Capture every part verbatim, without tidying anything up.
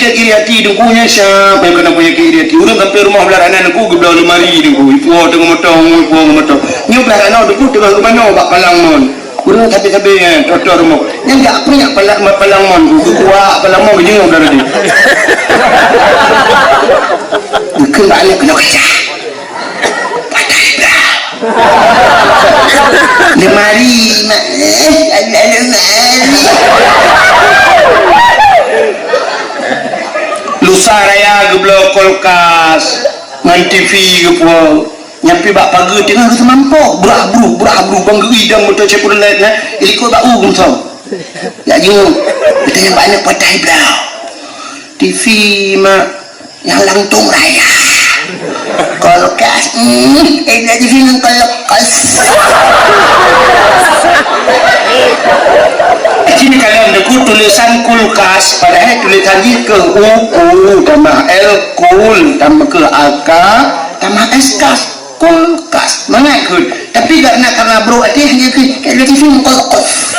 Iri até Teungku nyan siat, nyang keuneuk peunyakét iri até. Ureueng sampoe rumoh blah rot aneuk Teungku geubloe lemari Teungku. Ipuwoe teungoh meutoe, ipuwoe teungoh meutoe. Nyoe blah rot aneuk Teungku teungoh geumeunyoe bak palang mon. Ureueng sabe-sabe nyan, trotoar rumoh. Nyan jak peunyakét palang, palang mon Teungku. Geukuak palang mon geujeuet blah rot aneuk. Geukheun bak aneuk keunoe keujah. Patai blah. Lemari, mak. Eh, ada lemari. Lusa raya geubloe kulkas ngon T V geupuwoe. Nyang pih bak pageue teungoh geuseumampôh. Brah bruh, brah bruh, bang geuidong moto Chevrolet na. Ilikot bak u geumsong. Ya jeuet. Geutanyong bak aneuk patai blah. T V, mak. Nyang lantong raya. Kulkas, hmm, eh, jadi film kulkas. Jadi kalau Teungku tulisan kulkas, padahal tulisan jih keu U, U, tambah L, kul, tambah keu A K, tambah S, kas. Kulkas. Mangat kheun. Tapi karena, karena brok até hanya kheun, kayak lagi film kulkas.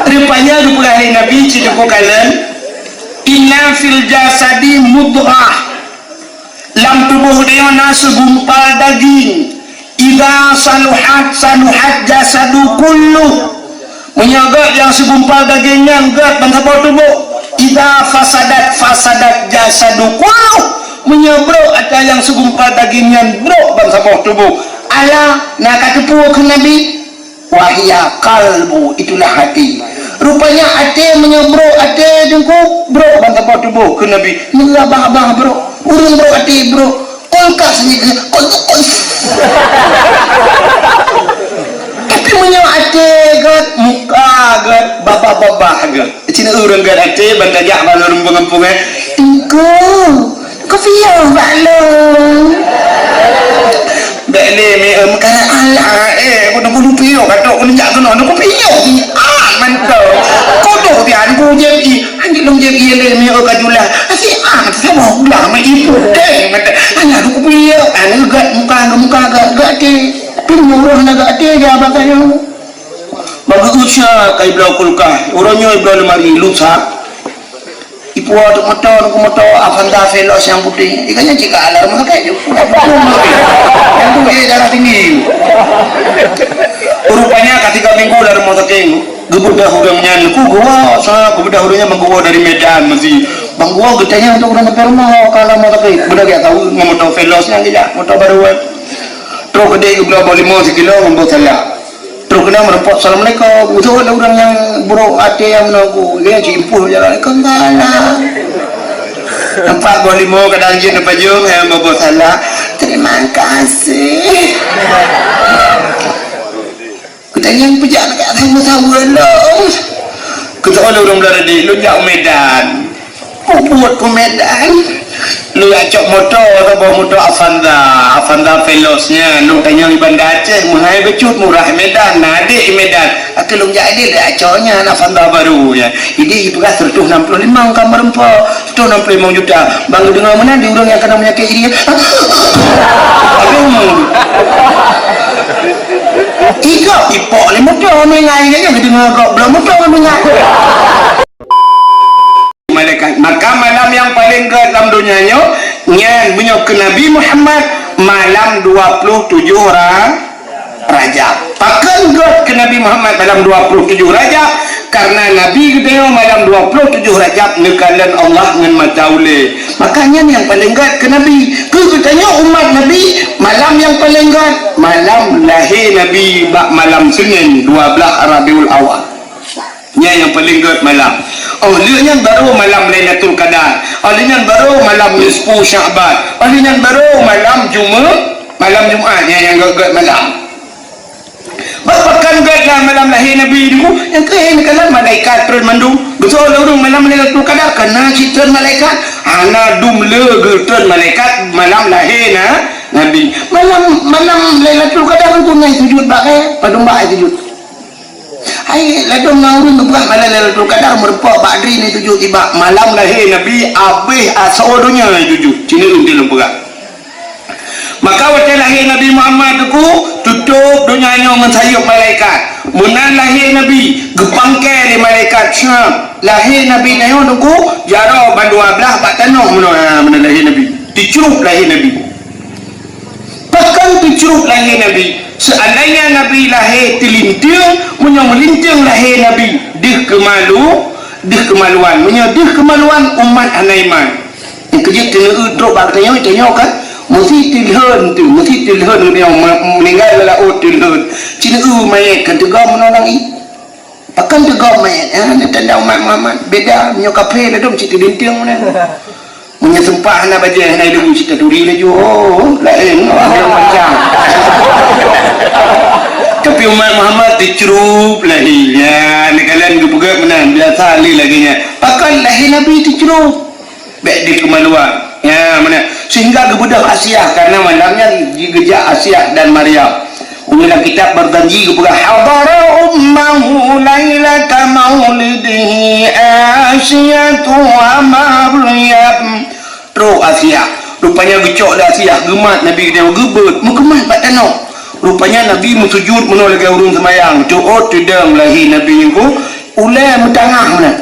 Rupanya geupeugah lé Nabi cit Teungku kalon, "Inna fil jasadi mudghah." Lam tuboh tanyoe na sigumpal daging. "Idza saluhat, saluhat jasadu kulluh." Meunyoe gét nyang sigumpal daging nyan gét bansaboh tuboh. "Idza fasadat, fasadat jasadu kulluh." Meunyoe brok atra nyang sigumpal daging nyan brok bansaboh tuboh. Ala, na ka teupeue kheun Nabi? "Wa hiya qalbu, itulah hati." Rupanya até meunyoe brok até Teungku, brok bansaboh tuboh kheun Nabi. Nyan abah-abah brok, ureueng brok até brok. Kulkas ni ke? Kulkas. Tapi meunyoe até gét, muka gét, babah-babah gét. Cina ureueng gét até, ban tajak bak lôn rumpung-rumpung, eh. "Teungku, kupiôh bak lôn." Bèk lé meu'en, meukarat alah, eh, kau nak bunuh piôh, kata kau nak kena, nak kupiôh. Ah, mantap. Kau tu pian ku jadi. Anjing lôn jép ié lé meu'en ka julah. Asyik ah, saboh blah meu'en ié putih mata. Alah, aku piôh. Alah, gét muka, gét muka, gét, gét até. Tapi meunyoe ureueng hana gét até, dia abang kaya. Bagi usia kai bloe kulkas. Ureueng nyoe bloe lemari, lusa. Ipuwoe teuk moto, teuk moto, Avanza Veloz nyang putih. Ikan nyan cit ka alarm sakét ju. Nyang tu, eh, darah tinggi. Rupanya ka tiga minggu lam rumoh sakét. Geubeudôh ureueng nyan, ku geuwoe, sa geubeudôh ureueng nyan bang geuwoe dari Medan meusi. Bang geuwoe geutanyong keu ureueng sampoe rumoh, ka lam rumoh sakét. Geubeudôh geujak saweue ngon moto Veloz nyan geujak, moto barô, eh. Trok keudéh geubloe boh limong sikilo ngon boh salak. Trok keunan meureumpok, "Assalamualaikum." Beutôi ureueng nyang brok até nyang meunoe, geuh jimpôh jalan, "Waalaikumsalam." Nampak boh limong kadang jeuet neupajoh, eh, boh salak. "Terima kasih." Geutanyong peujak na ka saweue-saweue lom. Keutoe lôn ureueng Meulayu, lôn jak u Medan. Peubuet ku Medan. Lôn jak cok moto, saboh moto Avanza, Avanza Veloz nyan. Lôn tanyong di Banda Aceh, meuhai bacut, murah Medan, na adék di Medan. Akhé lôn jak adék, lôn jak cok nyan Avanza barô nyan. Idéh jipeugah seratus enam puluh lima ka meureumpok. Seratus enam puluh lima juta. Bang geudeungoe meunan di ureueng nyang keunong peunyakét iri. Aduh. Igob ipok lé moto meuingat, ingat nyan geudeungoe gob bloe moto meuingat. Malaikat. Maka malam nyang paleng gét lam donya nyoe, nyan meunyoe keu Nabi Muhammad, malam dua puluh tujoh ra-, Rajab. Pakon gét keu Nabi Muhammad malam dua puluh tujoh Rajab? Karena Nabi geutanyoe malam dua puluh tujoh Rajab neukalon Allah ngon mata ulée. Maka nyan nyang paleng gét keu Nabi. Keu geutanyoe umat Nabi, malam nyang paleng gét, malam lahé Nabi bak malam Senin dua belas Rabiul Awal. Nyan nyang paleng gét malam. Oh, lheueh nyan barô malam Lailatul Qadar. Oh, lheueh nyan barô malam nisfu Sya'ban. Oh, lheueh nyan barô malam Jumaat. Malam Jumaat nyan nyang gét-gét malam. Bah pakon gét lam malam lahé Nabi Teungku, nyang keuhai neukalon malaikat treun mandum. Beutôi lé ureueng malam Lailatul Qadar, ka na cit treun malaikat. Hana dum le geuh treun malaikat malam lahé na-, Nabi. Malam, malam Lailatul Qadar Teungku na sujud bak kayèe, padum bak sujud. Hai, ladôm na ureueng geupeugah malam Lailatul Qadar meureumpok bak droeneuh tujoh, tibak malam lahé Nabi, abéh asoe donya tujoh. Cit nyan ureueng lôn peugah. Maka watée lahé Nabi Muhammad teungku, tutôb donya nyoe ngon sayeuep malaikat. Meunan lahé Nabi, geupangkée lé malaikat Syam. Lahé Nabi nyoe teungku, jaroe bandua blaih bak tanoh meunoe, ha, meunan lahé Nabi. Teucrup lahé Nabi. Pakon teucrup lahé Nabi? Seuandainya Nabi lahé teulinteung, meunyoe meulinteung lahé Nabi, deuh keumalu, deuh keumaluan. Meunyoe deuh keumaluan, umat hana iman. Nyang keujeuet teuneu trok bak tanyoe, tanyoe kan meusi teulhon tu, meusi teulhon nyoe meuninggai lam laôt teulhon. Ci neu manyét kan teugom meunoe nang i. Pakon teugom manyét? Ha, tanda umat Muhammad. Beda, nyoe kaphé ladom cit teulinteung meunan. Meunyoe seumpah hana bajée, hana ileumu cit taturi laju. Oh, laén. Oh, macam. Tapi umat Muhammad teucrup lahé. Ya, neukalon geupeugah meunan. Biasa lé lagée nyan. Pakon lahé Nabi teucrup? Bék dikeumaluan. Ya, meunan. Sehingga geubeudôh Asiah, karena malam nyan jigeujak Asiah dan Maryam. Uroe lam kitab Barzanji geupeugah, "Hadara ummahu lailata maulidihi Asyatu wa Maryam." Trok Asiah. Rupanya geucok lé Asiah, geumat Nabi keudeh, geubeuet, meukeumat bak tanoh. Rupanya Nabi meusujut meunoe lagée ureuëng seumayang, teuôt teudong lahé Nabi nyan, ulée meutangah meunan.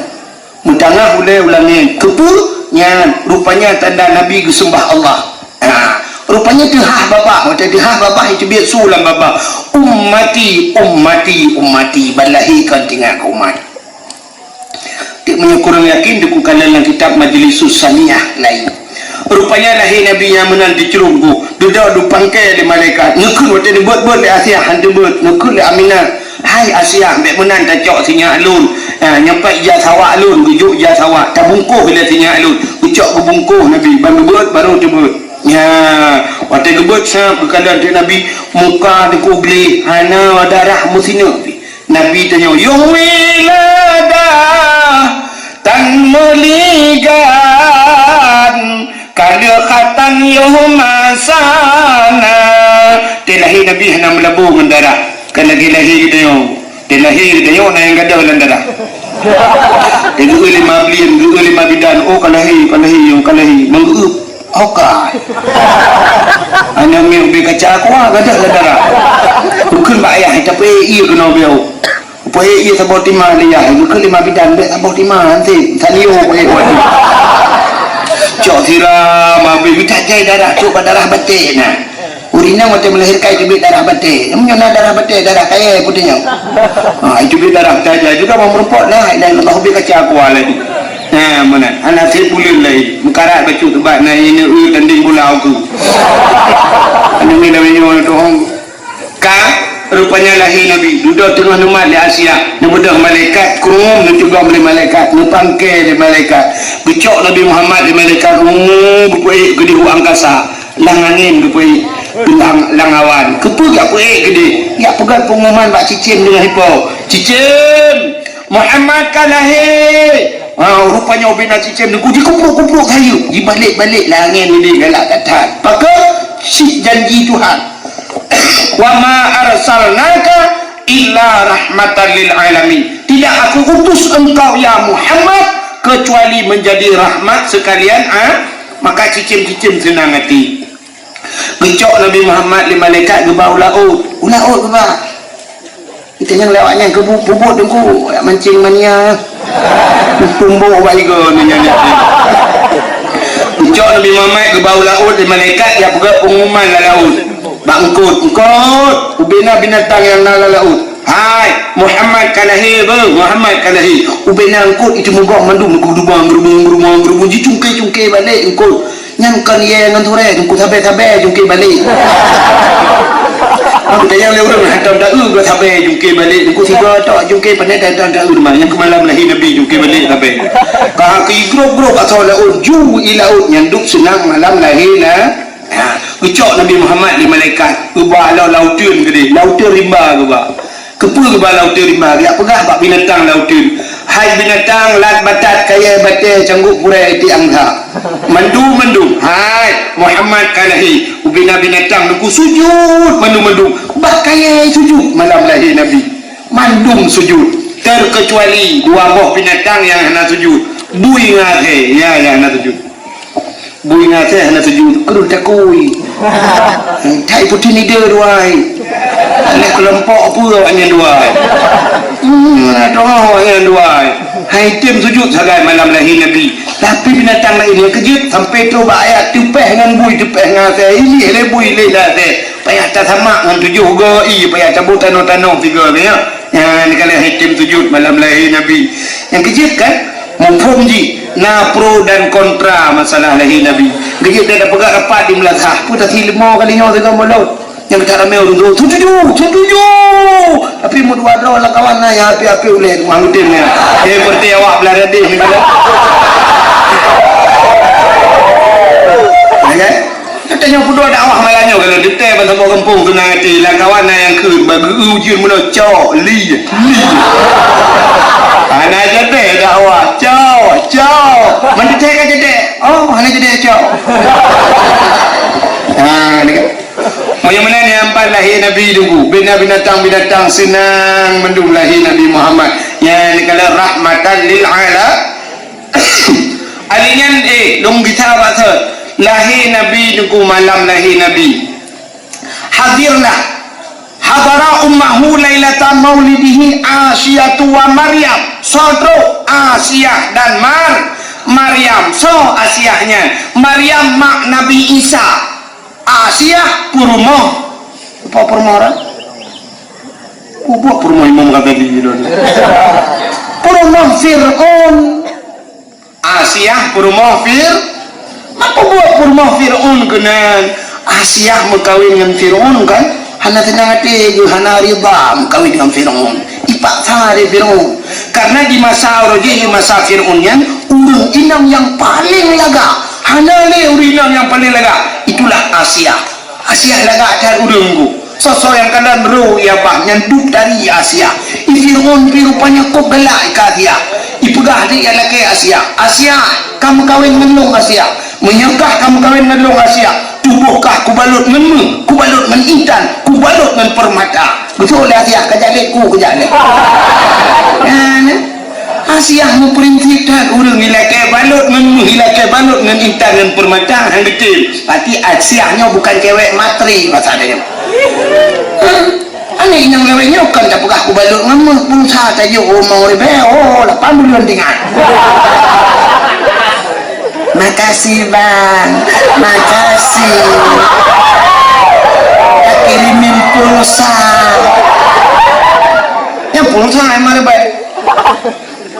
Meutangah ulée u langét. Keupeue? Nyan, rupanya tanda Nabi geuseumbah Allah. Ha, rupanya teuhah babah. Watée teuhah babah, iteubiet su lam babah. "Ummati, ummati, ummati." Ban lahé kon tinggai keu umat. Tieb meunyoe kurang yakin, dikukalon lam kitab Majlisus Saniyah laén. Rupanya lahé Nabi nyang meunan teucrup, dudoe dipangkée lé malaikat. Neukheun watée neubeuet-beuet lé Asiah, han teubeuet. Neukheun lé Aminah, "Hai Asiah, bék meunan tacok sinyak lôn. Ha, nyoe pat ija sawak lôn, geujok ija sawak. Tabungkôh lé sinyak lôn." Geucok geubungkôh Nabi, ban geubeuet, barô teubeuet. Ya, watée geubeuet sab geukalon teuk Nabi, muka teuku gleh, hana darah meusineuk pih. Nabi tanyoe, "Yoh wilada tan meuligan, ka lheueh khatan yoh masana." Teuh lahé Nabi hana meulabô ngon darah. Kan lagée lahé geutanyoe. Teuh lahé geutanyoe na nyang gadôh lam darah. Teuh geueu lé ma blieng, geueu lé ma bidan. Oh, ka lahé, ka lahé, oh, ka lahé. Meugeueup. Oka. Aneuk miet ubé kaca kuah gadôh lam darah. Bukon bak ayah, tapi ié keunoe bieu. Upaya ié saboh tima lé yah, bukon lé ma bidan, bék saboh tima, nanti. Salio upaya kuah. Cok siram, habis mita jai darah, cok bak darah batée na. Ureueng inong watée meulahirkan iteubiet darah batée. Meunyoe na darah batée, darah kayée putih nyoe. Ha, iteubiet darah batée aja juga mau meureumpok, la ilaha illallah, ubé kaca kuah lagi. Ha, meunan. Hana sép buleuen lagi. Meukarat bacut ubat na, ini u tanding bola uku. Anu ni dah menyual tu hong. Ka, rupanya lahé Nabi. Dudoe teungoh neumat lé Asia. Neubeudôh malaikat, krum, neucugom lé malaikat, neupangkée lé malaikat. Geucok Nabi Muhammad lé malaikat, uh, geupeuék keudéh u angkasa. Lam angén geupeuék, lam, lam awan. Keupeue jak peuék keudéh? Jak peugah peungumuman bak cicém deungon hipo. Cicém, Muhammad ka lahé. Ha, rupanya ubé na cicém teungku jikuprok-kuprok sayeuep. Jibalek-balek lam angén ni galak that-that. Pakon? Cit janji Tuhan. "Wa ma arsalnaka illa rahmatan lil alamin." Tidak aku utus engkau, ya Muhammad, kecuali menjadi rahmat sekalian, ah, maka cicém-cicém seunang até. Geucok Nabi Muhammad lé malaikat geuba u laôt. U laôt geuba. Kita nyang lewat nyan keu bu-, peubuet teungku, jak mancing mania. Tumbok bak igo ni nyan. Geucok Nabi Muhammad geuba u laôt lé malaikat, jak peugah peungumuman lam laôt. Bak eungkôt, "Eungkôt, ubé na binatang nyang na lam laôt." "Hai, Muhammad ka lahé, beuh, Muhammad ka lahé." Ubé na eungkôt itu meugong mandum, geurubong, geurubong, geurubong, geurubong, jicungké-cungké balek eungkôt. Nyan kon yé ngon turée, teungku sabe-sabe jungké balek. Tapi tanyong lé ureueng, hantom taeu geuh sabe jungké balek, teungku sigoe tok jungké, pane hantom taeu teuma. Nyang keu malam lahé Nabi jungké balek sabe. Ka keu igrôp-grôp asoe laôt, ju i laôt, nyan duek seunang malam lahé na. Ha, geucok Nabi Muhammad lé malaikat, geuba lam lauteuen keudéh, lauteuen rimba geuba. Keupeue geuba lauteuen rimba? Geujak peugah bak binatang lauteuen, "Hai binatang, lat batat, kayée batée, cangguek purée, iték angsa." Mandum-mandum, "Hai, Muhammad ka lahé." Ubé na binatang teungku sujut mandum-mandum. Bah kayée sujut malam lahé Nabi. Mandum sujut. Terkecuali dua boh binatang nyang hana sujut. Bui ngon asée, ya, nyang hana sujut. Bui ngon asée hana sujut, kreueh takui. Hai putih nida dua hai. Aneuk keulompok peue awaknyan dua hai. Hmm, na teungoh awaknyan dua hai. Hai tem sujud sagai malam lahé Nabi. Tapi binatang laén nyang keujeuet sampai trok bak ayat teupeh ngon bui, teupeh ngon asèe, ilih lé bui, ilih lé asèe. Payah tasamak ngon tujoh goe ie, payah taboh tanoh-tanoh sigoe nyan. Nyan ka lheueh item sujud malam lahé Nabi. Nyang keujeuet kan, muphom jih na pro dan kontra masalah lahé Nabi. Keujeuet dan peugah rapat di meunasah, peue tasi leumo kali nyoe sigoe mulod. Nyang that ramé ureueng tu, "Setuju, setuju!" Tapi meudua droe lam kawan na nyang api-api ulèe tu, anggeutem nyan. Eh, berarti awak belah radeh ni kan. Ya kan? Tanyoe peuduek dakwah malam nyoe, kalau detail ban saboh gampông seunang até, lam kawan na nyang kheun, bak geu-eu ujeuen meunoe, cok, li, li. Hana jadeh dakwah, cok, cok. Meudetail ka jadeh. Oh, hana jadeh, cok. Ha, ni kan. Meunyoe meunan nyang pat lahé Nabi Teungku, bina binatang-binatang seunang mandum lahé Nabi Muhammad. Nyang dikala rahmatan lil ala-, Ari nyan, eh, lôn gisa bak sot. Lahé Nabi Teungku, malam lahé Nabi. Hadirlah. Hadara ummahu lailata maulidihi Asiyatu wa Maryam. Soe trok? Asiyah dan Mar-, Maryam. Soe Asiyah nyan? Maryam mak Nabi Isa. Asiyah peurumoh. Apa peurumoh orang? Kubuat peurumoh Imam Ghazali dulu. Peurumoh Fir'aun. Asiyah peurumoh Fir-, maka buet peurumoh Fir'aun keunan. Asiyah meukawen ngon Fir'aun kan? Hana seunang até geuh, hana ridha meukawen ngon Fir'aun. Dipaksa lé Fir'aun. Karena di masa uroe jih, di masa Fir'aun nyan, ureueng inong nyang paleng lagak. Hana lé ureueng inong nyang paleng lagak. Itulah Asiyah. Asiyah lagak that ureueng geuh. Soe-soe nyang kalon roh ia bah nyan duek tari Asiyah. I Fir'aun pi rupanya kok galak i keu Asiyah. Ipeugah di ia lakèe Asiyah, "Asiyah, ka meukawen ngon lôn Asiyah. Meunyoe kah ka meukawen ngon lôn Asiyah, tuboh kah kubalot ngon méuh, kubalot ngon intan, kubalot ngon peurmata." Beutôi lé Asiyah, ka jak lé ku, ka jak lé. Nah, nah. Asiyah meuprinsip that ureueng, ilakèe balot ngon méuh, ilakèe balot ngon intan ngon peurmata, han geutem. Berarti Asiyah nyoe bukan cewek materi bahasa dia. Hah? Aneh nyang lewat nyoe kan tapeugah kubalot ngon méuh, pulsa tajok rumoh ribèe, oh, lapan buleuen tinggai. Makasih, Bang. Makasih. Takirimin pulsa. Nyang pulsa emang lebai.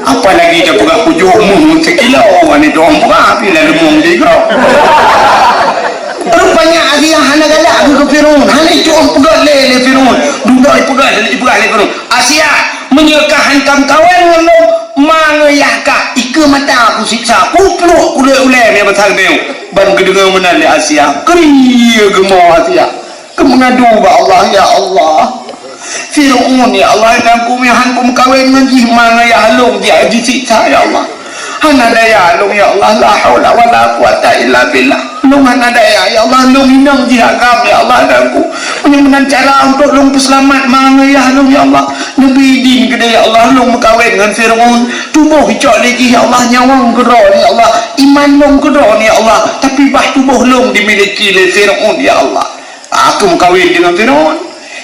Apalagi dah peugah kujok méuh sikilo, ani dong peugah, pih dah leumong di keudroe. Rupanya Asiyah hana galak keu Fir'aun. Hana icok peugah lé, lé Fir'aun. Dudoe peugah, peugah lé Fir'aun. Asiyah, meunyoe kah hantom kawen ngon lôn, mangeuyah kah, ikeue mata kusiksa, kupluek kulét ulèe mé batang teuh. Ban geudeungoe meunan lé Asiyah, keurie geumo Asiyah. Keu meungadu bak Allah, "Ya Allah, Fir'aun, ya Allah, dan ku meuhan ku meukawen ngon jih, mangeuyah lôn jih jisiksa, ya Allah. Hana daya lôn, ya Allah, la haula wala quwata illa billah. Lôn hana daya, ya Allah, lôn inong jih agam, ya Allah, dan ku. Meunyoe meunan cara untuk lôn peuseulamat, mangeuyah lôn, ya Allah. Neubi idin keudeh, ya Allah, lôn meukawen ngon Fir'aun. Tuboh icok lé jih, ya Allah, nyawöng keudroe, ya Allah. Iman lôn keudroe, ya Allah. Tapi bah tuboh lôn dimiliki lé Fir'aun, ya Allah." Aku meukawen deungon Fir'aun.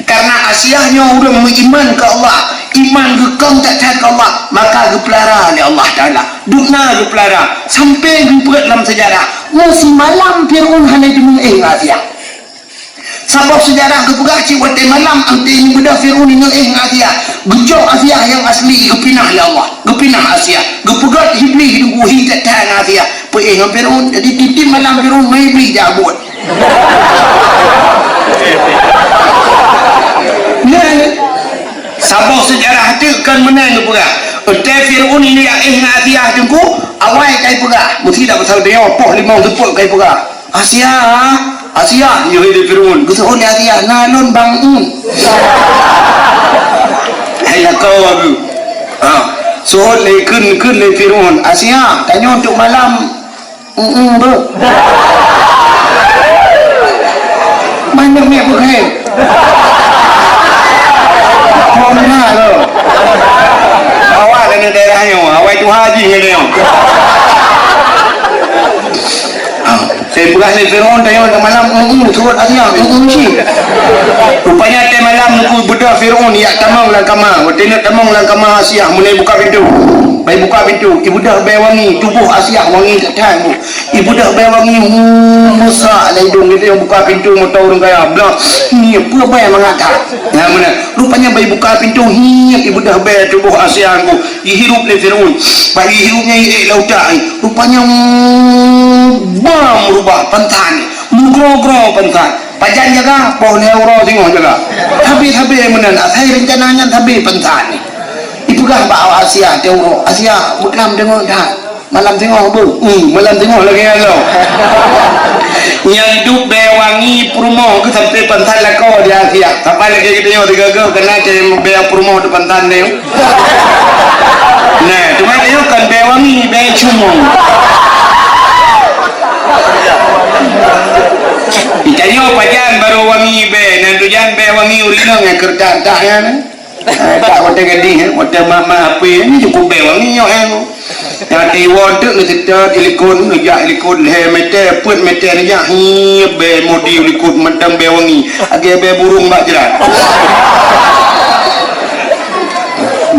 Karena Asiyah nyoe ureueng meuiman keu Allah, iman geukong that-that keu Allah, maka geupeulara lé Allah Taala. Dubna geupeulara, sampai geupeuet lam seujarah, meusimalam Fir'aun hana jimeungéh ngon Asiyah. Saboh seujarah geupeugah cit watèe malam, anté nibeudoh Fir'aun jimeungéh ngon Asiyah. Geucok Asiyah nyang asli, geupinah lé Allah. Geupinah Asiyah. Geupeugöt Iblih di guhi that-that ngon Asiyah. Peuéh ngon Fir'aun. Jadi tiep-tiep malam Fir'aun ngon Iblih jak buet. Nyan, saboh seujarah teuk kon meunan geupeugah. Watèe Fir'aun jijak éh ngon Asiyah Teungku, awai ka jipeugah. Meusti dak pasal nyoe, poh limong seupôt ka jipeugah. "Asiyah, Asiyah," nyoe lé Fir'aun. Geuseuôt lé Asiyah, "Na lôn Bang Un." Hai lakoe geuh. Ha, seuôt lé kheun, kheun lé Fir'aun. "Asiyah, tanyoe untuk malam." "Mm-mm, beuh." Mana miet beuh hai? Peue na lo? Awak keuneuk daerah nyoe, awai tuha jih ngon nyoe. Ha, saya Peugah lé Firaun, "Tanyoe malam, eu, eu, surot Asiah, eu, eu, cit." Rupanya watèe malam Teungku beudôh Firaun jak tamong lam kama. Watèe neuk tamong lam kama Asiah, mulai buka pintoe. Bai buka pintoe, ibeudôh bèe wangi, tuboh Asiah wangi that-that. Ibeudôh bèe wangi, hu, meusak lam idông geutanyoe, buka pintoe mata ureueng kaya. Blah, nyoe peue bèe mangat that. Nyan meunan. Rupanya bai buka pintoe, hiep, ibeudôh bèe tuboh Asiah Teungku. Jihirup lé Firaun. Bak jihirup nyan, iék lam utak, eh. Rupanya, mm, bam rubah pantan. Meugroe-groe pantan. Pajan jaga, poh lhèe uroe singoh jaga. Habéh-habéh meunan, asai reuncana nyan habéh pantan. Ipeugah bak Asiah teuh uroe, "Asiah, beuklam deungoe that. Malam singoh, Bu." "Hmm, malam singoh lagèe nyan lom." Nyang duek bèe wangi peurumoh geuh sampoe pantan lakoe di Asiah. Sampai lagèe geutanyoe sigoe-goe keunan cit bèe peurumoh di pantan nyoe. Nah, teuma nyoe kon bèe wangi, bèe cumong. Geutanyoe pajan barô wangi bèe, nan tujan bèe wangi ureueng inong nyang keureutah-reutah nyan. Eh, tak watèe gadih, eh, watèe mak-mak api, nyoe cukôp bèe wangi nyoe, eh. Nyang iwoe teuk neuseutôt ilikot, neujak ilikot lhèe mètè, peuet mètè neujak, hiep bèe modi ilikot mantong bèe wangi. Lagèe bèe burông bak jrat.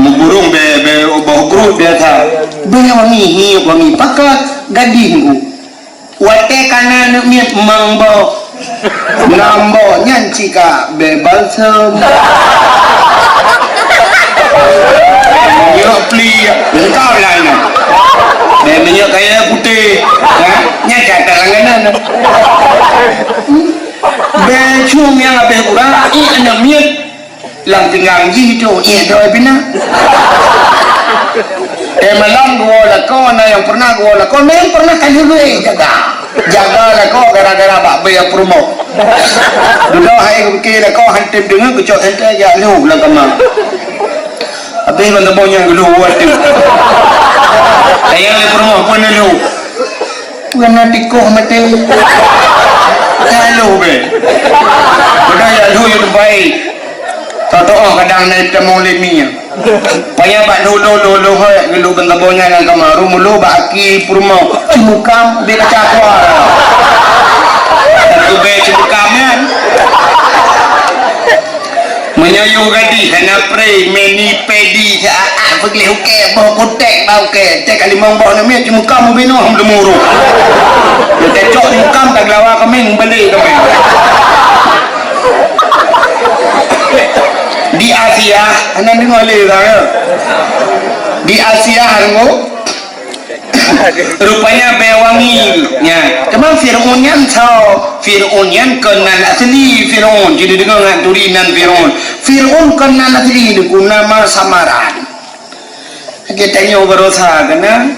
Meuburông bèe, bèe boh gruet biasa. Bèe wangi, hiep wangi. Pakat gadih nyoe. Watèe ka na aneuk miet mang boh. Nam boh nyan cit ka bèe balsem. Minyéuk pli, leungkap lah nyan. Bèe minyéuk kayèe putéh. Ha? Nyan cit ka langganan. Bèe cong nyang habéh gura, iék aneuk miet. Lam pinggang jih tu, iék droe pih na. Eh, malam geuwoe lakoe, na nyang pernah geuwoe lakoe, na nyang pernah ka lheueh jaga. Jaga lakoe gara-gara bak bèe peurumoh. Dudoe hai geupike lakoe, han tem deungoe, geucok senter jak lhôh lam kama. Habéh ban saboh nyan geulhôh watèe. Tayang lé peurumoh pun lhôh. Peue na tikoh maté. Nyang lhôh bèe. Padahai nyang lhôh nyang terbaik. Tatoh kadang na tamong lé mi. Payah bak lhôh, lhôh, lhôh, lhôh, hôi, geulhôh ban saboh nyan lam kama. Ru meulhôh bak aki peurumoh. Cumukam bèe kaca keuluwa. Tapi bèe cumukam nyan. Meunyoe yue gadih hana prei, mani padi, ah, ah, peugleh ukèe, boh putéh bak ukèe, teuka limong boh aneuk miet, cumukam ubé nyoe hom teumuru. Teucok cumukam, tageulawa kaméng, bali kaméng. Di Asia, hana deungoe lé ureueng, ya. Di Asia, deungoe. Rupanya bèe wangi nyan. Teuma Fir'aun nyan soe? Fir'aun nyan kon nan asli Fir'aun. Jadi deungoe ngon turi nan Fir'aun. Fir'aun kon nan asli, guna nama samaran. Lagèe tanyoe baroesa keunan.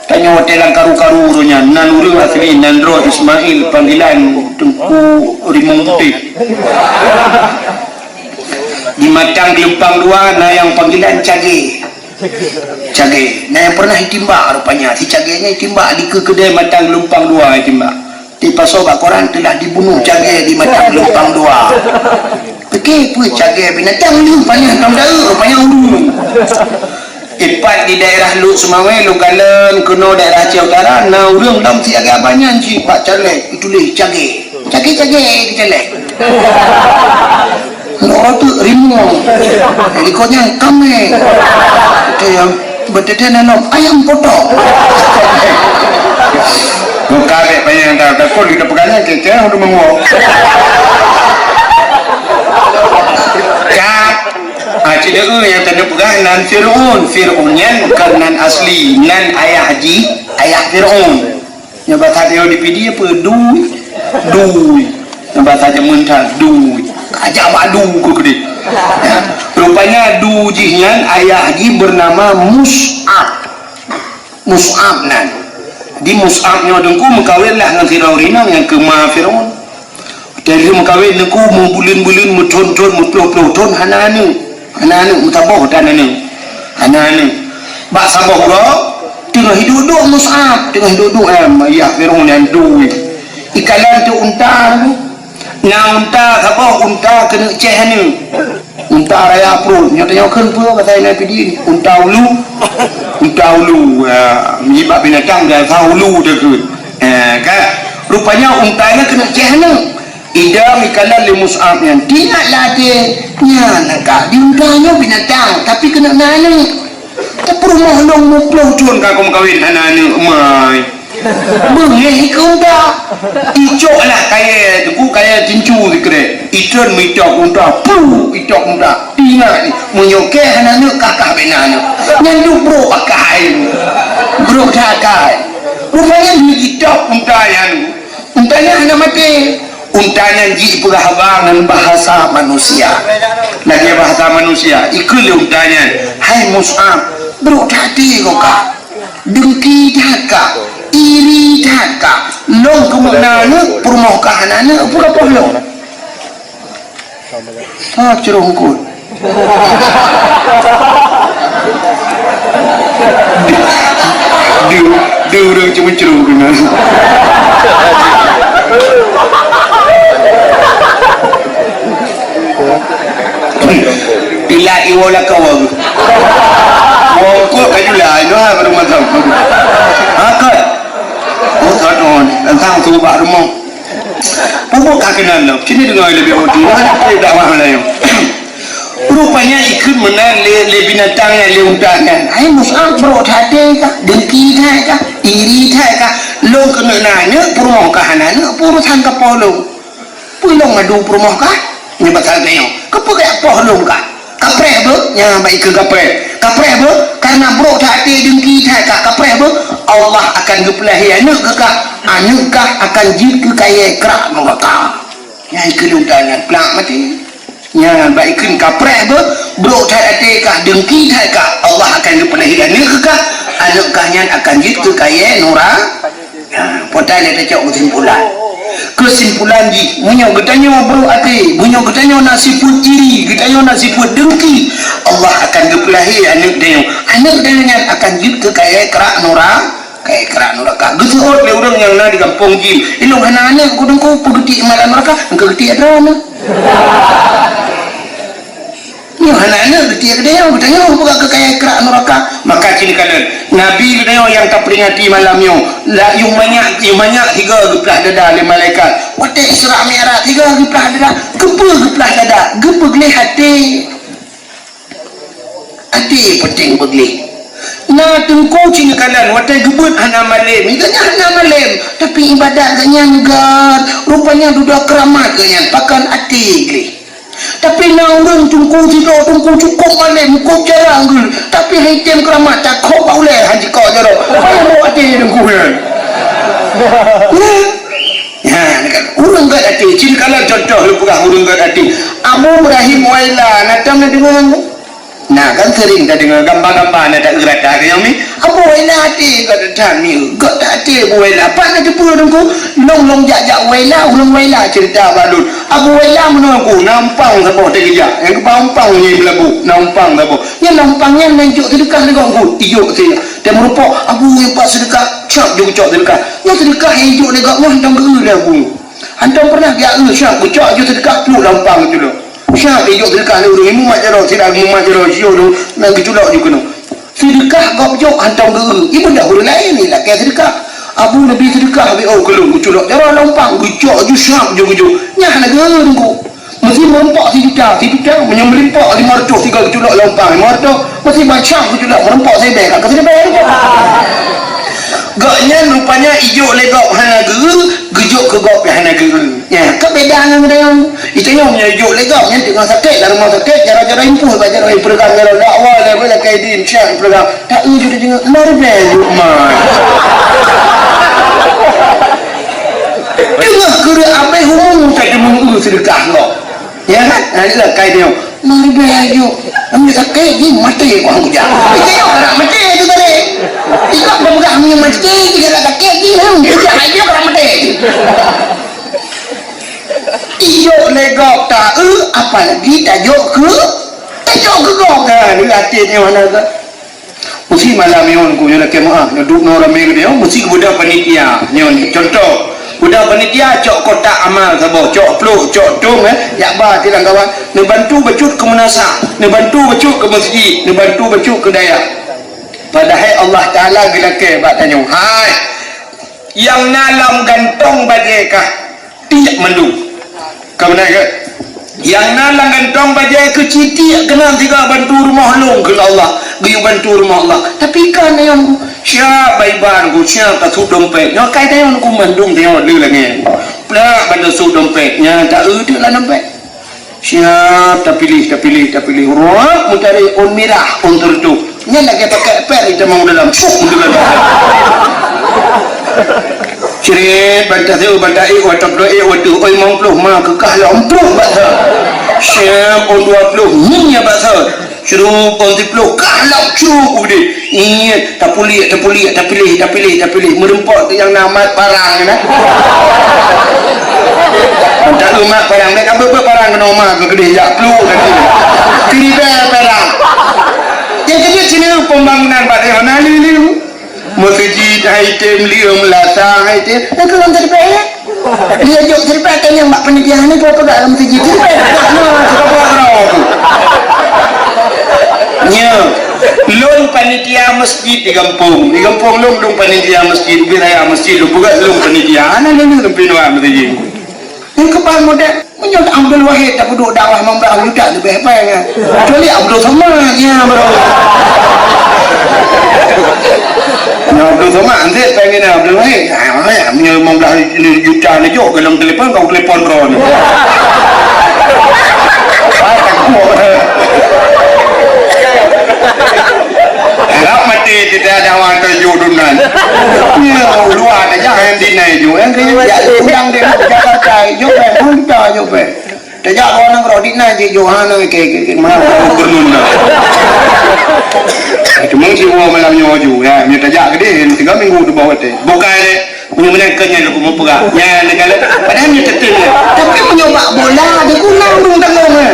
Tanyoe watèe lam karu-karu uroe nyan. Nan ureueng asli, nan droe Ismail, panggilan Teungku Rimueng Putéh. Di Matang Geulumpang Dua na nyang panggilan Cagèe. Cagèe. Na nyang pernah itimbak rupanya. Si Cagèe nyan itimbak dikeue keudè Matang Geulumpang Dua itimbak. Dipasoe bak koran telah dibunuh Cagèe di Matang Geulumpang Dua. Pike peue Cagèe binatang nyoe, rupanya tam daeu, rupanya ureueng. Ipat di daerah Lhokseumawe, Lhokseumawe, keunoe daerah Aceh Utara, na ureueng lom si agak banyan cit bak caleg, dituléh Cagèe. Cagèe-cagèe keucalek. Lok teuk rimueng. Likot nyan kaméng. Beuteuteun aneuk ayam potong. Buka dek panyang dah, dah pun kita pegang nyan, kecil udah menguap. Ka, ah, cedera yang tadi pegang nan Fir'aun. Fir'aun nyan bukan nan asli, nan ayah ji, ayah Fir'aun. Nyoe basa tanyoe di Pidie peue? Dui. Dui. Nyoe basa jameun that, dui. Kajak bak du keu keudeh. Ya. Rupanya du jih nyan ayah jih bernama Mus'ab. Mus'ab nan. Di Mus'ab nyoe teungku meukawen lah ngon sidroe ureueng inong nyang keu ma Firaun. Watèe lheueh meukawen teungku meubuleuen-buleuen, meuthon-thon, meuploh-ploh thon hana aneuk. Hana aneuk, meusaboh tan aneuk. Hana aneuk. Bak saboh uroe, teungoh iduek-duek Mus'ab, teungoh iduek-duek, eh, ayah Firaun nyan dui. Ikalon teuh unta, na unta saboh, unta keuneuk cèh aneuk. Unta raya pruet, nyoe tanyoe kheun peue basa Inai Pidie ni? Unta ulu. Unta ulu, eh, nibak binatang biasa ulu teuh kheun. Eh, kan? Rupanya unta nyan keuneuk céh aneuk. Idong ikalon lé Mus'ab nyan. Teuingat lam até, nyan ka di unta nyoe binatang, tapi keuneuk na aneuk. Tapeurumoh lôn muploh thon ka keu meukawen hana aneuk, mai. Beungéh keu unta. Icok lah kayèe, teungku, kayèe tincu sikrek. Itreun mita keu unta, plu, itôk keu unta. Ingat ni, meunyoe kèe hana aneuk, kakah bèk na aneuk. Nyan duek brôk akai. Brôk that akai. Rupanya lheueh jitôk unta nyan. Unta nyan hana maté. Unta nyan jipeugah haba ngon bahasa manusia. Lagèe bahasa manusia, ikheun lé unta nyan, "Hai Mus'ab, brôk that até kah? Deungki that kah? Iri that kah? Lôn keumeung na aneuk, peurumoh kah hana aneuk, peue ka poh lôn?" Ha, ceuroh eungkôt. Di, di, di ureueng ceumeucroh keunan. Ilat iwoe lakoe. Woe eungkôt ka jula, inoe ha baru mantong. Ha, kon. Oh, kon, oh, tantang tu bak rumoh. Pupuk ka keunan lom. Sini deungoe leubeh udi. Mana dakwah Melayu? Rupanya ikheun meunan lé, lé binatang nyan, lé unta nyan. Hai Mus'ab, brôk that até kah, deungki that kah, iri that kah? Lôn keuneuk na aneuk, peurumoh kah hana aneuk, peue urosan keu poh lôn? Peue lôn madu peurumoh kah? Nyoe pasal tanyoe. Keupeue keu poh lôn kah? Kapreh beuh, nyan bak ikheun kapreh. Kapreh beuh, kareuna brôk that até deungki that kah. Kapreh beuh, Allah akan geupeulahé aneuk keu kah. Aneuk kah akan jeuet keu kayèe krak nuraka. Nyan ikheun lé unta nyan, plak maté. Nyan bak ikheun kapreh beuh, brôk that até kah, deungki that kah, Allah akan geupeulahé aneuk keu kah, aneuk kah nyan akan jeuet keu kayèe nura-, ha, po tan lé tacok keusimpulan. Keusimpulan jih, meunyoe geutanyoe brôk até, meunyoe geutanyoe na sifeuet iri, geutanyoe na sifeuet deungki, Allah akan geupeulahé aneuk tanyoe. Aneuk tanyoe nyan akan jeuet keu kayèe krak nura-, Kayèe krak nuraka. Geuseuôt lé ureueng nyang na di gampông jih. Ilôn hana aneuk, kudeueng ku peugeuti malam nuraka, engkau geuti droeneuh. Nyoe hana aneuk, geuti geutanyoe, geutanyoe peugah keu kayèe krak nuraka. Maka cit neukalon, Nabi geutanyoe nyang taperingati malam nyoe, la yum manyak, yum manyak sigoe geuplah dada lé malaikat. Watèe Isra Mi'raj sigoe geuplah dada. Keupeue geuplah dada? Geupeugleh até. Até peunteng beugleh. Na teungku cit neukalon, watèe geubeuet hana malém, gobnyan hana malém, tapi ibadat gobnyan gèt. Rupanya dudoe keuramat gobnyan, pakon até gleh. Tapi na ureueng teungku sidroe teungku cukôp malém, cukôp jarang gèt, tapi han item keuramat, takot bak ulèe han jikok jaroe. Payah bawa até teungku nyan. Nyan. Ha, neukalon. Ureueng gèt até, cit neukalon contoh lôn peugah ureueng gèt até. Abu Ibrahim Waila, na tom neudeungoe? Na kan seuring tadeungoe gamba-gamba na ta-eu rata keu nyang mi. Abu Waila até gèt that mi, gèt that até Abu Waila. Pat na teupeue teungku? Lôn, lôn jak-jak Waila, ureueng Waila ceurita bak lôn. Abu Waila meunoe ku, na umpang saboh teugeujak. Nyang geuba umpang nyan beulabu, na umpang saboh. Nyan na umpang nyan na ijok seudeukah lé gobnyan ku, ijok seudeukah. Teumeureumpok, Abu nyang pat seudeukah, cok jeuet geucok seudeukah. Nyan seudeukah nyang ijok lé gobnyan hantom geu-eu lé Abu. Hantom pernah geujak eu, siap geucok jeuet seudeukah, pluek lam umpang geuculok. Siap ijok seudeukah lé ureueng, mumat jaroe, sira mumat jaroe, jiyue lôn, na geuculok jeuet keunoe. Seudeukah gob jok hantom geu-eu, ié beudoh ureueng laén ilakèe seudeukah. Abu neubi seudeukah, B O keu lôn, geuculok jaroe lam umpang, geucok jeuet siap jeuet geujok. Nyan hana geu-eu teungku. Meusi meureumpok sijuta, sijuta, meunyoe meureumpok limong reutôh sigoe geuculok lam umpang, limong reutôh, meusi bancang geuculok meureumpok siribèe, ka keu siribèe. Gobnyan rupanya ijok lé gob hana geu-eu, geujok keu gob nyang hana geu-eu. Nyan, ka beda ngon geutanyoe. Geutanyoe meunyoe ijok lé gob, nyan teungoh sakét, lam rumoh sakét, jaroe-jaroe impôh, bak jaroe ipeureugang, jaroe dakwah, lé bak lakèe di, meusiang ipeureugang. Ta eu jeuet deungoe, lhèe ribèe jeuet, mai. Teungoh keureuek abéh umu, ka teumeung eu seudeukah gob. Ya kan? Nah, itulah kai dia. Lhèe ribèe jeuet. Ami sakét jih, maté ku hang kujak. Itu yang orang maté itu tadi. Itu pemuda yang maté, dia kata sakét jih, hmm, dia kujak aja orang maté. Ijok lé gob ta eu, apalagi tajok keu, tajok keu gob. Nah, ni hati ni mana tu? Meusi malam nyoe ku nyoe lakèe meu'ah, neuduek nyoe ramé geutanyoe, meusi geubeudôh panitia. Nyoe contoh, beudôh panitia cok kotak amal saboh, cok pluek, cok tom, eh, jak ba tilang kawan. Neubantu bacut keu meunasah, neubantu bacut keu meuseujid, neubantu bacut keu dayah. Padahai Allah Taala geulakèe bak tanyoe, hai, Nyang na lam gantong bajée kah tiek mandum. Ka meunan ka? Nyang na lam gantong bajée keu citiek keunan siga bantu rumoh lôn keu Allah. Geuyue bantu rumoh Allah. Tapi kan ayong ku, siap baiban ku, siap tasut dompet. Nyoe kai tayong ku mandum tayong le langét. Plak ban tasut dompet. Nya ta eu teuk lam dompet. Siap tapiléh, tapiléh, tapiléh. Rot meutarek ôn mirah, ôn teureutôh. Nyan lagée pakai pèl itamong dalam. Puh, meudeungon. Cret, banta seu, banta ék, watôb dua ék, watôb oi limong ploh ma keukah lom. Puh, bak sa. Siap ôn dua ploh, nyan bak sa. Syurup ôn siploh, kahlak syurup u keudeh. Ingat, tapuliek, tapuliek, tapiléh, tapiléh, tapiléh. Meureumpok tu nyang na mat parang na. Mantap tu mat parang, bèk ka beuet parang keunoe ma keu keudeh jak pluek tadi. Siribèe parang. Nyang keujeuet sineuk pembangunan bak lheueh na lheueh. Meuseujid hai tem lieu meulasa hai tem. Nyang keu lam siribèe. Dia jok cerita tanyong bak panitia ni, peue peugah lam siji cerita. Nah, suka buat orang tu. Nya, lôn panitia masjid di gampông. Di gampông lôn, lôn panitia masjid, ubit raya masjid, lôn peugah lôn panitia. Ana lôn lôn pinoan masjid. Yang kepala muda, meunyoe Abdul Wahid dak peuduek dakwah limong blaih juta leubeh pai nyan. Kecuali Abdul Somad, nya baru. Nah, Abdul Somad, anjir pengen Abdul Wahid. Ah, ya, punya limong blaih juta ni jok dalam telepon, kau telepon ron. Ah, takut. Harap mati tidak ada orang terjun dunan. Ya, luar aja yang dinai ju. Yang kaya ya, undang dia Jakarta, jok, jok, jok. Tajak lôn nanggroe di na jih Yohana ke, ke, ke, mana gubernur na. Cuma si Uwa malam nyoe ju, ya, nyoe tajak ke dia, tiga minggu tu bawa teh. Bukan dia, punya mana ke nyan aku mau pegang. Ya, negara, padahal dia tetap ya. Tapi punya bak bola, dia guna undang tanggung ya.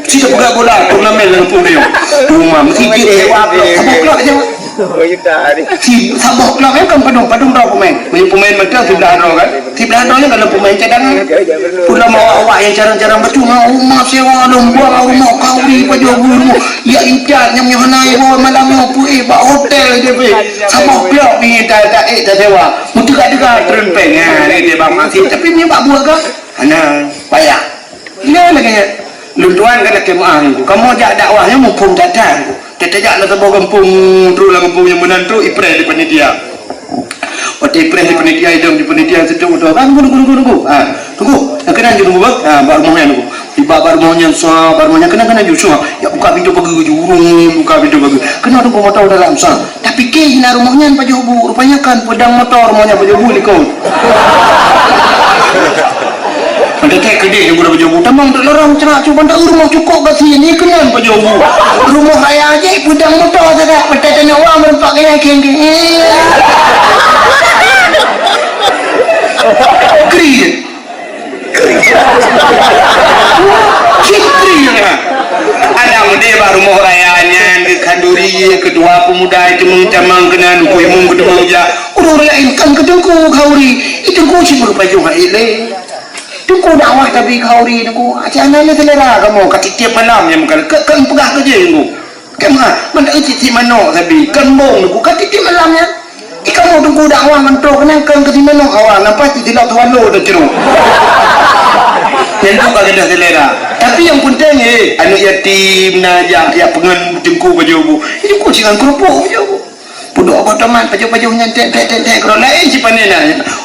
Kita pegang bola, turnamen dalam pun dia. Rumah, mesti dia, apa, apa, apa, apa, Si, saboh klub nyan kan padum, padum droe pemain. Meunyoe pemain mantong siblaih droe kan. Siblaih droe nyan kan pemain cadangan. Pula mau awak nyang carang-carang bacut, mau rumah sewa, lom buang rumah, kauri, pajoh buru. Ya icat, nyam nyoe hana iwoe malam nyoe peuéh bak hotel je peuéh. Saboh klub ni ta, ta, eh, ta sewa. Meuteugah-teugah treun péng. Ha, ni dia bang masih. Tapi meunyoe bak buah kan? Hana, payah. Nyan lagèe nyan. Lôn tuan ka lakèe meu'ah ngon ku. Kamoe jak dakwah nyan muphom that-that ngon ku. Tajak lam saboh gampông, trok lam gampông nyang meunan trok, ipreh di panitia. Watèe ipreh di panitia, idong di panitia, seutôt moto. "Bang, tunggu, tunggu, tunggu, tunggu." Ha, "Tunggu." "Nyang keunan ju tunggu, Bang." Ha, bak rumoh nyan tunggu. Tiba bak rumoh nyan, sa, bak rumoh nyan, "Keunan, keunan ju, sa." Ya, buka pintoe pageue ju, ureueng buka pintoe pageue. "Keunan tunggu moto dalam, sa." Tapi kèe hina rumoh nyan pajoh bu, rupanya kan peudang motor rumoh nyan pajoh bu likot. Meuteutèe keudeh nyang guna pajoh bu, tamong teuk lorong cerak cu banda rumoh cukôp gasien, ié keunan pajoh bu. Rumoh raya jih peudang motor sagai, meuteutèe nyoe wa meureumpok keunan kèe-kèe. Kri. Cit kri. Ada meudeh bak rumoh raya nyan, khanduri, ketua pemuda itu meutamong keunan, kuih mung keudeueng jak. Ureueng laén kan keu teungku khanduri, itu teungku cit meupajoh hai lé. Teungku dakwah tapi khanduri teungku, aci hana lé selera kamoe, ka tiep-tiep malam nyang meukalon, ka, ka peugah keu jih teungku. Keu meu'ah, mantong cit si manok sabe, keu embong teungku, ka tiep-tiep malam nyan. Di kamoe teungku dakwah mantong keunan keu si manok awak, nampak cit silap tuan lo dah cerong. Nyan tu ka gadoh selera. Tapi nyang penting, eh, aneuk yatim na jak, jak peungon teungku pajoh bu. Teungku singan keurupuk pajoh bu. Peuduek boh tomat pajoh-pajoh nyan tek, tek, tek, tek, keudroe laén sipanen na.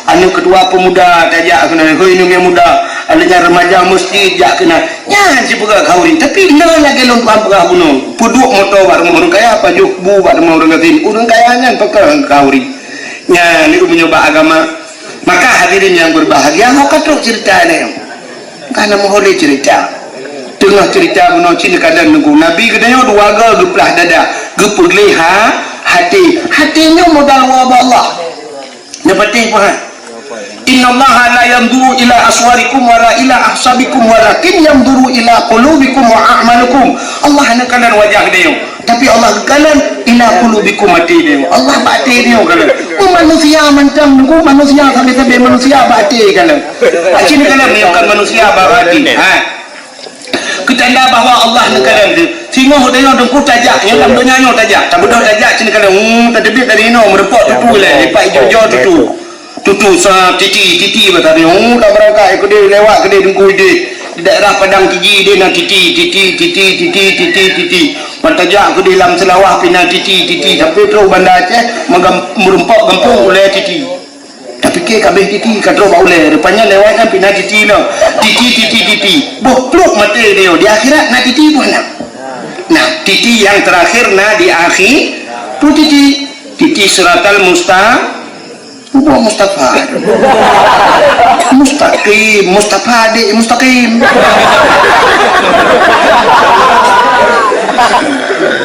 Aneuk ketua pemuda tajak keunan, hôi aneuk nyang muda, aneuk nyang remaja masjid jak keunan. Nyan sipeugah khanduri, tapi na lagèe lôn tuan peugah bunoe. Peuduek moto bak rumoh ureueng kaya, pajoh bu bak rumoh ureueng gasien. Ureueng kaya nyan pakon khanduri. Nyan, ni meunyoe bak agama. Maka hadirin yang berbahagia, ho ka trok cerita nyoe. Ka na meuho lé cerita. Teungoh cerita bunoe cit neukalon teungku. Nabi geutanyoe dua goe geuplah dada, geupeulé ha-, haté. Haté nyoe modal woe bak Allah. Neupatéh peue hai? "Innallaha la yanzuru ila aswarikum wala ila ahsabikum walakin yanzuru ila qulubikum wa a'malikum." Allah hana kalon wajah geutanyoe. Tapi Allah geukalon ila qulubikum, até tanyoe. Allah bak até tanyoe kalon. Mu manusia mantong, teungku, manusia sabe-sabe manusia bak até kalon. Aci neukalon nyoe kon manusia bak até. Ha. Keutanda bahwa Allah neukalon tu. Singoh tanyoe teungku tajak, nyoe lam donya nyoe tajak. Tabeudôh tajak ci neukalon. Hmm, tateubiet dari inoe, meureumpok tutu lé, lipat ijo-jo tutu. Tutu sa titi, titi bak tadi. Oh, dak beurangkat keudeh lewat keudeh Teungku ideh. Di daerah Padang Tiji ideh na titi, titi, titi, titi, titi, titi. Ban tajak keudeh lam Seulawah pih na titi, titi. Sampai trok Banda Aceh, meugam-, meurumpok gampông ulèe titi. Tapike ka abéh titi, ka trok bak ulèe. Rupanya lewat nyan pih na titi lom. Titi, titi, titi. Boh pluk maté dia. Di akhirat na titi pun na. Nah, titi nyang terakhir na di akhé-, pun titi. Titi siratal musta-, Bukan Mustafa. Mustaqim, Mustafa adik Mustaqim.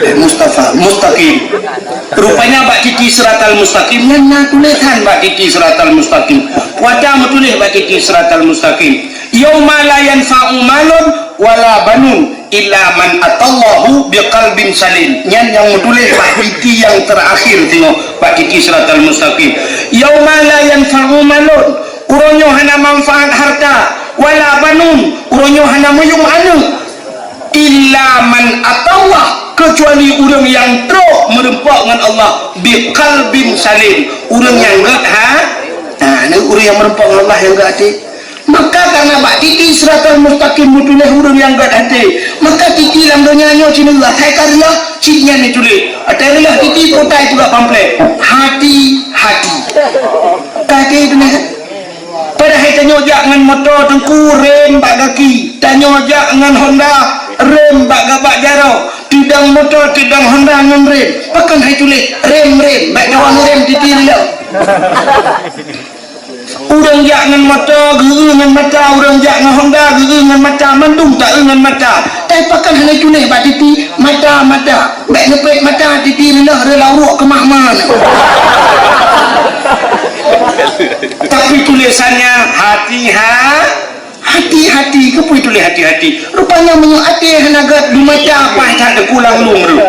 Eh, Mustafa, Mustaqim. Rupanya bak titi siratal mustaqim nyan na tulisan bak titi siratal mustaqim. Kuata meutuléh bak titi siratal mustaqim. Yauma la yanfa'u malun wala banun illa man atallahu biqalbin salim. Nyan nyang meutuléh bak titi nyang terakhir, tengok bak titi siratal mustaqim. Yauma la yanfa'u malun, uroe nyoe hana manfaat harta, wala banun, uroe nyoe hana meuyuem aneuk, illa man atallah, kecuali ureuëng nyang trok meurumpok ngon Allah biqalbin salim, ureuëng nyang gét ha-, ha, ureuëng nyang meurumpok ngon Allah nyang gét até. Maka karena bak titi siratal mustaqim meutuléh ureuëng nyang gét até, maka titi lam donya nyoe cit neulah, hai ka reuloh cit nyan neutuléh. Até reuloh titi, peutai teuka pamflet. Hati-hati. Ka até tuléh. Padahai tanyoe jak ngon moto Teungku, rem bak gaki. Tanyoe jak ngon Honda, rem bak gabak jaroe. Teudong moto, teudong Honda ngon rem. Pakon hai tuléh rem-rem, bak jaweueb rem titi reuloh. Ureuëng jak ngon moto, geu-eu ngon mata, ureuëng jak ngon Honda, geu-eu ngon mata, mandum ta-eu ngon mata. Tapi pakon hana tuléh bak titi, mata-mata. Bék neupet mata, titi reuloh reulah uroe keu mak-mak. Tapi tulisannya hati-ha-, hati-hati, keupeue tuléh hati-hati? Rupanya meunyoe até hana gét, di mata paih that teukulang lueng reuh.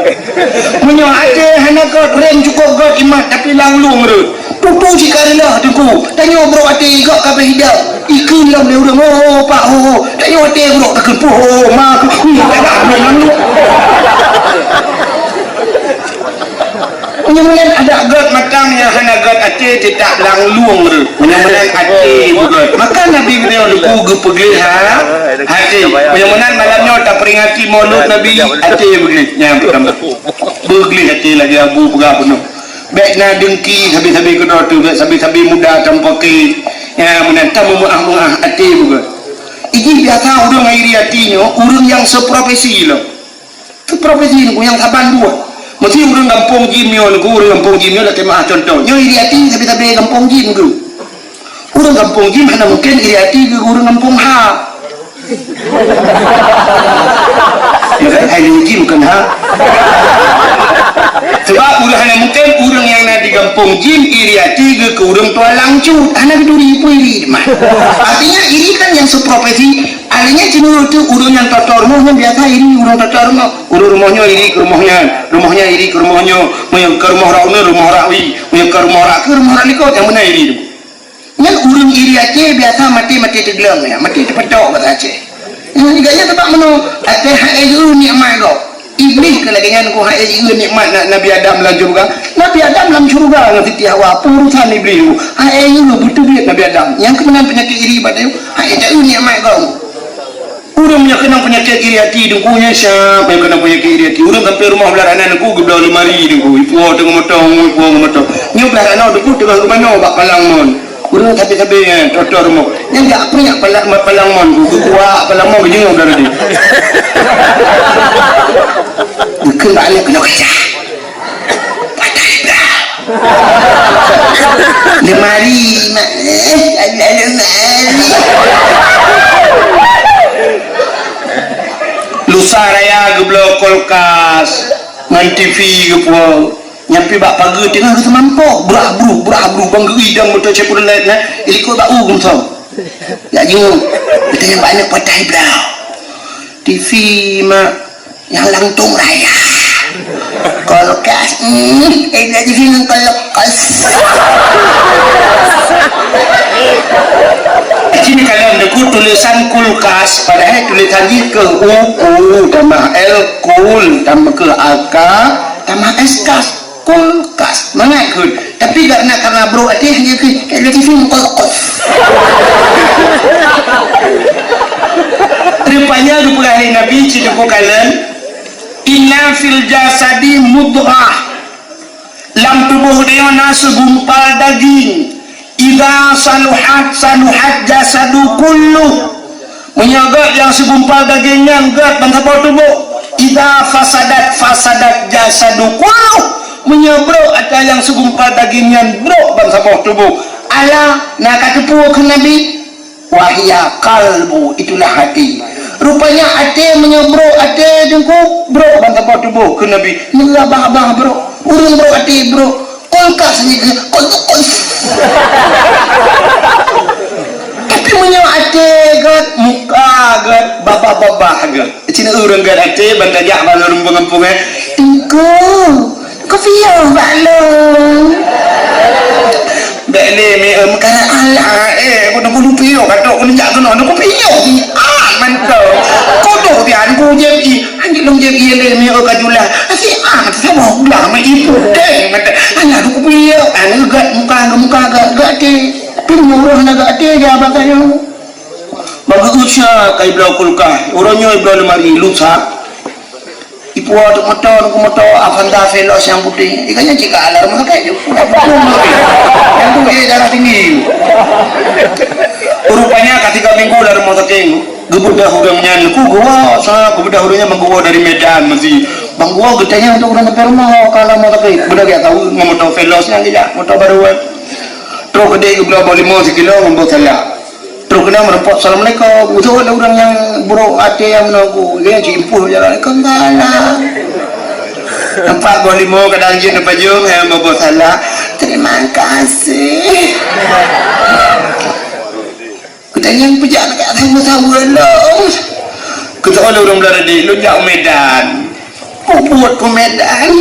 Meunyoe até hana gét, rem cukôp gét imat, tapi lang lueng reuh. Tutu cit ka reuloh Teungku, tanyoe brok até gét ka abéh idang. Ikheun lom lé ureuëng, "Ho, ho, ho, Pak, ho, ho." Tanyoe até brok takheun, "Puh, ho, ho, ma, keu, hmm, tak ada ureuëng lalu." Meunyoe meunan adak gét mata, nyang hana gét até, teutab lang lueng reuh. Meunyoe meunan até beugét. Maka Nabi geutanyoe Teungku geupeugleh ha-, até. Meunyoe meunan malam nyoe taperingati Maulud Nabi, até beugléh. Nyang peurtama. Beugléh até lagée abu peugah bunoe. Bék na dengki sabe-sabe keudroe teuh, bék sabe-sabe muda tamupaké. Nyang meunan tameumeuáh-meuáh até beugét. Iji biasa ureuëng iri até nyoe, ureuëng nyang seprofesi lom. Keu profesi Teungku nyang saban dua. Meusti ureuëng gampông jim nyoe Teungku, ureuëng gampông jim nyoe lakée meuáh contoh. Nyoe iri até sabe-sabe gampông jim geuh. Ureuëng gampông jim hana mungken iri até geuh ureuëng gampông ha. Ya kan? Hai lé jim kon ha. Sebab ureuëng hana mungken ureuëng nyang na di gampông jim iri até geuh keu ureuëng tualang cut. Hana geuturi peue iri mah. Artinya iri kan nyang seprofesi. Akhirnya cuma tu ureuëng nyang toto rumoh nyan biasa iri ureuëng toto rumoh. Ureuëng rumoh nyoe iri keu rumoh nyan, rumoh nyan iri keu rumoh nyoe. Meunyoe keu rumoh rak uneuen, rumoh rak wie. Meunyoe keu rumoh rak keu rumoh rak likot, nyang meunan iri tu. Nyan ureuëng iri até biasa maté-maté teugleueng, ya, maté teupeutôk bahasa Aceh. Nyan juga nyan teubak meunoe, até hai geu nikmat gob. Iblih keu lagée nyan keu hai geu nikmat na-, Nabi Adam lam syeuruga. Nabi Adam lam syeuruga ngon Siti Hawa, peue urusan iblih tu. Hai geu beuteubiet Nabi Adam. Nyang keunan peunyakét iri bak teuh, hai geu nikmat gob. Ureuëng nyang keunong peunyakét iri até Teungku nyan siapa nyang keunong peunyakét iri até? Ureuëng sampai rumoh blah ranan Teungku geubloe lemari Teungku, ipuwoe teungoh motong, ipuwoe teungoh motong. Nyoe blah ranan Teungku teungoh geumanoe bak palang mon. Ureuëng sabe-sabe nyan toto rumoh. Nyan jak peunyang palang, palang mon Teungku, geukuak palang mon geujeungoe blah ranan. Geukheun bak aneuk keunoe kacah. Patai bra. Lemari, mak. Eh, ada lemari. Lusa raya geubloe kulkas ngon T V geupuwoe. Nyan pih bak pageue teungoh geuseumampôh. Brah bruh, brah bruh, bang geuidong moto Chevrolet na. Ilikot bak u geumsong. Jak jingok. Geutanyong bak aneuk patai bra. T V, mak. Nyang langtông raya. Kulkas, hmm, eh, nak jadi ngon kulkas. Jadi kalau Teungku tulisan kulkas, padahai tulisan jih keu U, U, tambah L, kul, tambah keu A K, tambah S, kas. Kulkas. Mangat kheun. Tapi karena, karena brok até, hanya ke, kayak lagi film kos-kos. Rupanya geupeugah lé Nabi, cit teupeu kalon, "Inna fil jasadi mudghah." Lam tuboh tanyoe na sigumpal daging. "Idza saluhat, saluhat jasadu kulluh." Meunyoe gét nyang sigumpal daging nyan gét bansaboh tuboh. "Idza fasadat, fasadat jasadu kulluh." Meunyoe brok ata nyang sigumpal daging nyan brok bansaboh tuboh. "Ala, na kateupeue," kheun Nabi, "wa hiya qalbu, itulah hati." Rupanya até meunyoe brok até teungku, brok bansaboh tuboh, kheun Nabi. Meurabah-rabah brok. Ureuëng brok até brok. Kulkas ni ke? Kulkas. Tapi meunyoe até gét, muka gét, babah-babah gét. Cina ureuëng gét até, ban tajak bak lôn rumpung-rumpung, eh. "Teungku, kopi yo bak lôn." Bèk lé mi, eh, meukarat alah, eh, kau nak bulu piyo, kata kau nak jak keunoe, nak kopi yo, si, ah, mantap. Kau tu, si, aku jép i, anjing long jép i, lé mi, eh, kajulah. Si, ah, mata sama, udah, mai ibu, deh, mata. Alah, aku kopi yo, ah, gét, muka, muka, gét, gét, até. Tapi ureuëng hana gét até, dia abang kayu. Bagi usia, kai bloe kulkas, ureuëng nyoe bloe lemari, lusa. Ipuwoe teuk moto, nunggu moto Avanza Veloz nyang putéh. Ikanya cit ka alarm sakét ju. Nyang tu, eh, darah tinggi. Rupanya ka tiga minggu lam rumoh sakét. Geubeudôh ureuëng nyan ku geuwoe, sa geubeudôh ureuëng nyan meuguwoe dari Medan meusi. Bang guwoe geutanyong tu ureuëng sampai rumoh, ka lam rumoh sakét. Beudôh geujak tahu ngon moto Veloz nyan geujak, moto baru kan. Trok keudéh geubloe boh limong sikilo ngon boh salak. Trok keunan meureumpok, "Assalamualaikum." Beutôi lé ureuëng nyang brok até nyang meunoe ku. Dia jiimpuh jalan, "Waalaikumsalam." Nampak boh limong kadang jeuet neupajoh, eh, boh-boh salak. "Terima kasih." Geutanyong, "Peujak neuk saweue-saweue lôn?" Geutanyong lé ureuëng Beularaden, "Lôn jak u Medan." Peubuet keu Medan.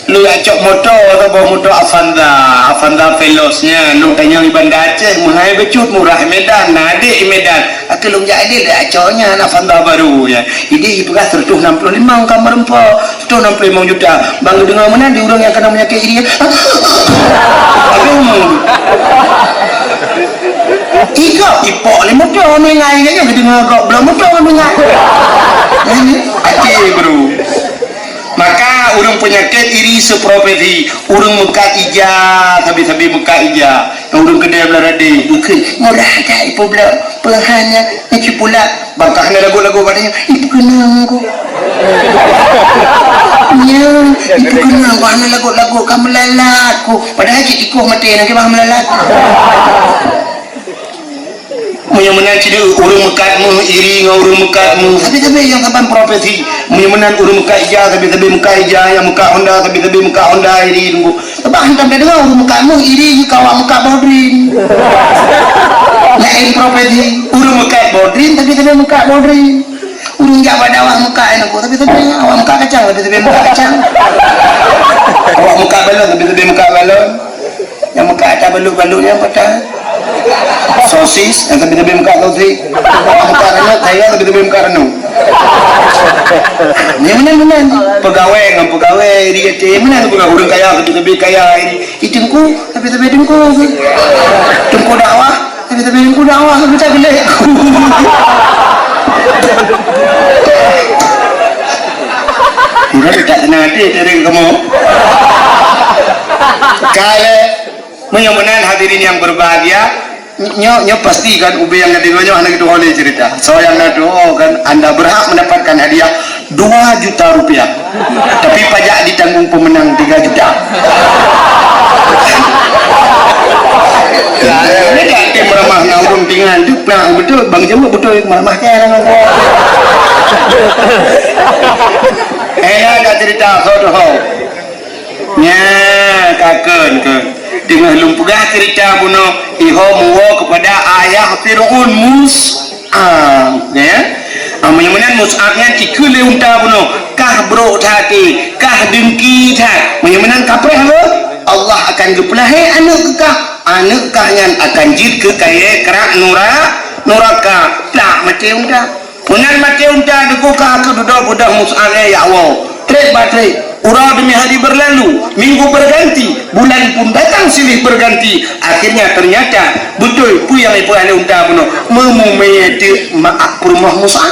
Lôn jak cok moto, saboh moto Avanza, Avanza Veloz nyan. Lôn tanyong di Banda Aceh, meuhai bacut, murah Medan, na adék di Medan. Akhé lôn jak adék, lôn jak cok nyan, Avanza baru nyan. Idéh jipeugah seratus enam puluh lima ka meureumpok, seratus enam puluh lima juta. Bang geudeungoe meunan di ureuëng nyang keunan peunyakét iri. Aduh. Igop ipok lé moto ngon ingat, ingat nyan geudeungoe gop bloe moto ngon ingat. Ini até, bro. Maka ureuëng peunyakét iri seprofesi, ureuëng meukat ija, sabe-sabe meukat ija. Nyang ureuëng keudè Beularaden, geukheun, "Murah that ipeubloe, peuhana, neucipula." Bang ka hana lagot-lagot bak nyan, "Ih, peukeunong ku." Nyan, "Ih, peukeunong ku, hana lagot-lagot, ka meulalat ku." Padahai cit tikoh maté, na kiban meulalat. Meunyoe meunan cit ureuëng meukat meuh, iri ngon ureuëng meukat meuh. Tapi, tapi nyang saban profesi. Meunyoe meunan ureuëng meukat ija, tapi, tapi meukat ija, nyang meukat Honda, tapi, tapi meukat Honda, iri nunggu. Sabab hantom tadeungoe ureuëng meukat meuh iri jih keu awak meukat boh drien. Laén profesi, ureuëng meukat boh drien, tapi sabe meukat boh drien. Ureuëng jak bak dakwah meukat nyan, tapi sabe awak meukat kacang, tapi sabe meukat kacang. Awak meukat balon, tapi sabe meukat balon. Nyang meukat ata balon-balon nyang patah. Sosis, nyang tapi sabe meukat sosis. Awak meukat ranub, sayur, tapi sabe meukat ranub. Ni meunan-meunan. Pegawai ngon pegawai, iri até, meunan pegawai ureuëng kaya, tapi sabe kaya, iri. Di teungku, tapi-tapi teungku. Teungku dakwah, tapi-tapi teungku dakwah, tapi tak boleh. Udah tak tenang hati dari kamu. Kalau meunyoe meunan hadirin yang berbahagia, Nyoe, nyoe pasti kan, ubé nyang ka deungoe nyoe hana geutuho lé cerita. Soe nyang na tuho kan, anda berhak mendapatkan hadiah dua juta rupiah. Tapi pajak ditanggung pemenang tiga juta. Ini tak tim ramah na ureuëng tinggal tu, nah, betul, Bang Jawab betul, ramah kaya dengan kau. Eh, ada cerita, soe tuho. Nya, ka kheun, kheun. Teungoh lôn peugah cerita bunoe, iho muwoe kepada ayah Fir'aun, Mus'ab, ya. Ah, meunyoe meunan Mus'ab nyan ikheun lé unta bunoe, kah brok that, kah dengki that. Meunyoe meunan kapreh, Allah akan geupeulahé aneuk kah. Aneuk kah nyan akan jeuet keu kayèe krak nura-, nuraka. Plak maté unta. Meunan maté unta, deuh kah keu dudoe beudoh Mus'ab, eh, ya Allah. Trép ba trép. Uroe demi hari berlalu, minggu berganti, bulan pun datang silih berganti. Akhirnya ternyata beutôi peue nyang ipeugah lé unta bunoe, meumumé teuk ma-, peurumoh Musa.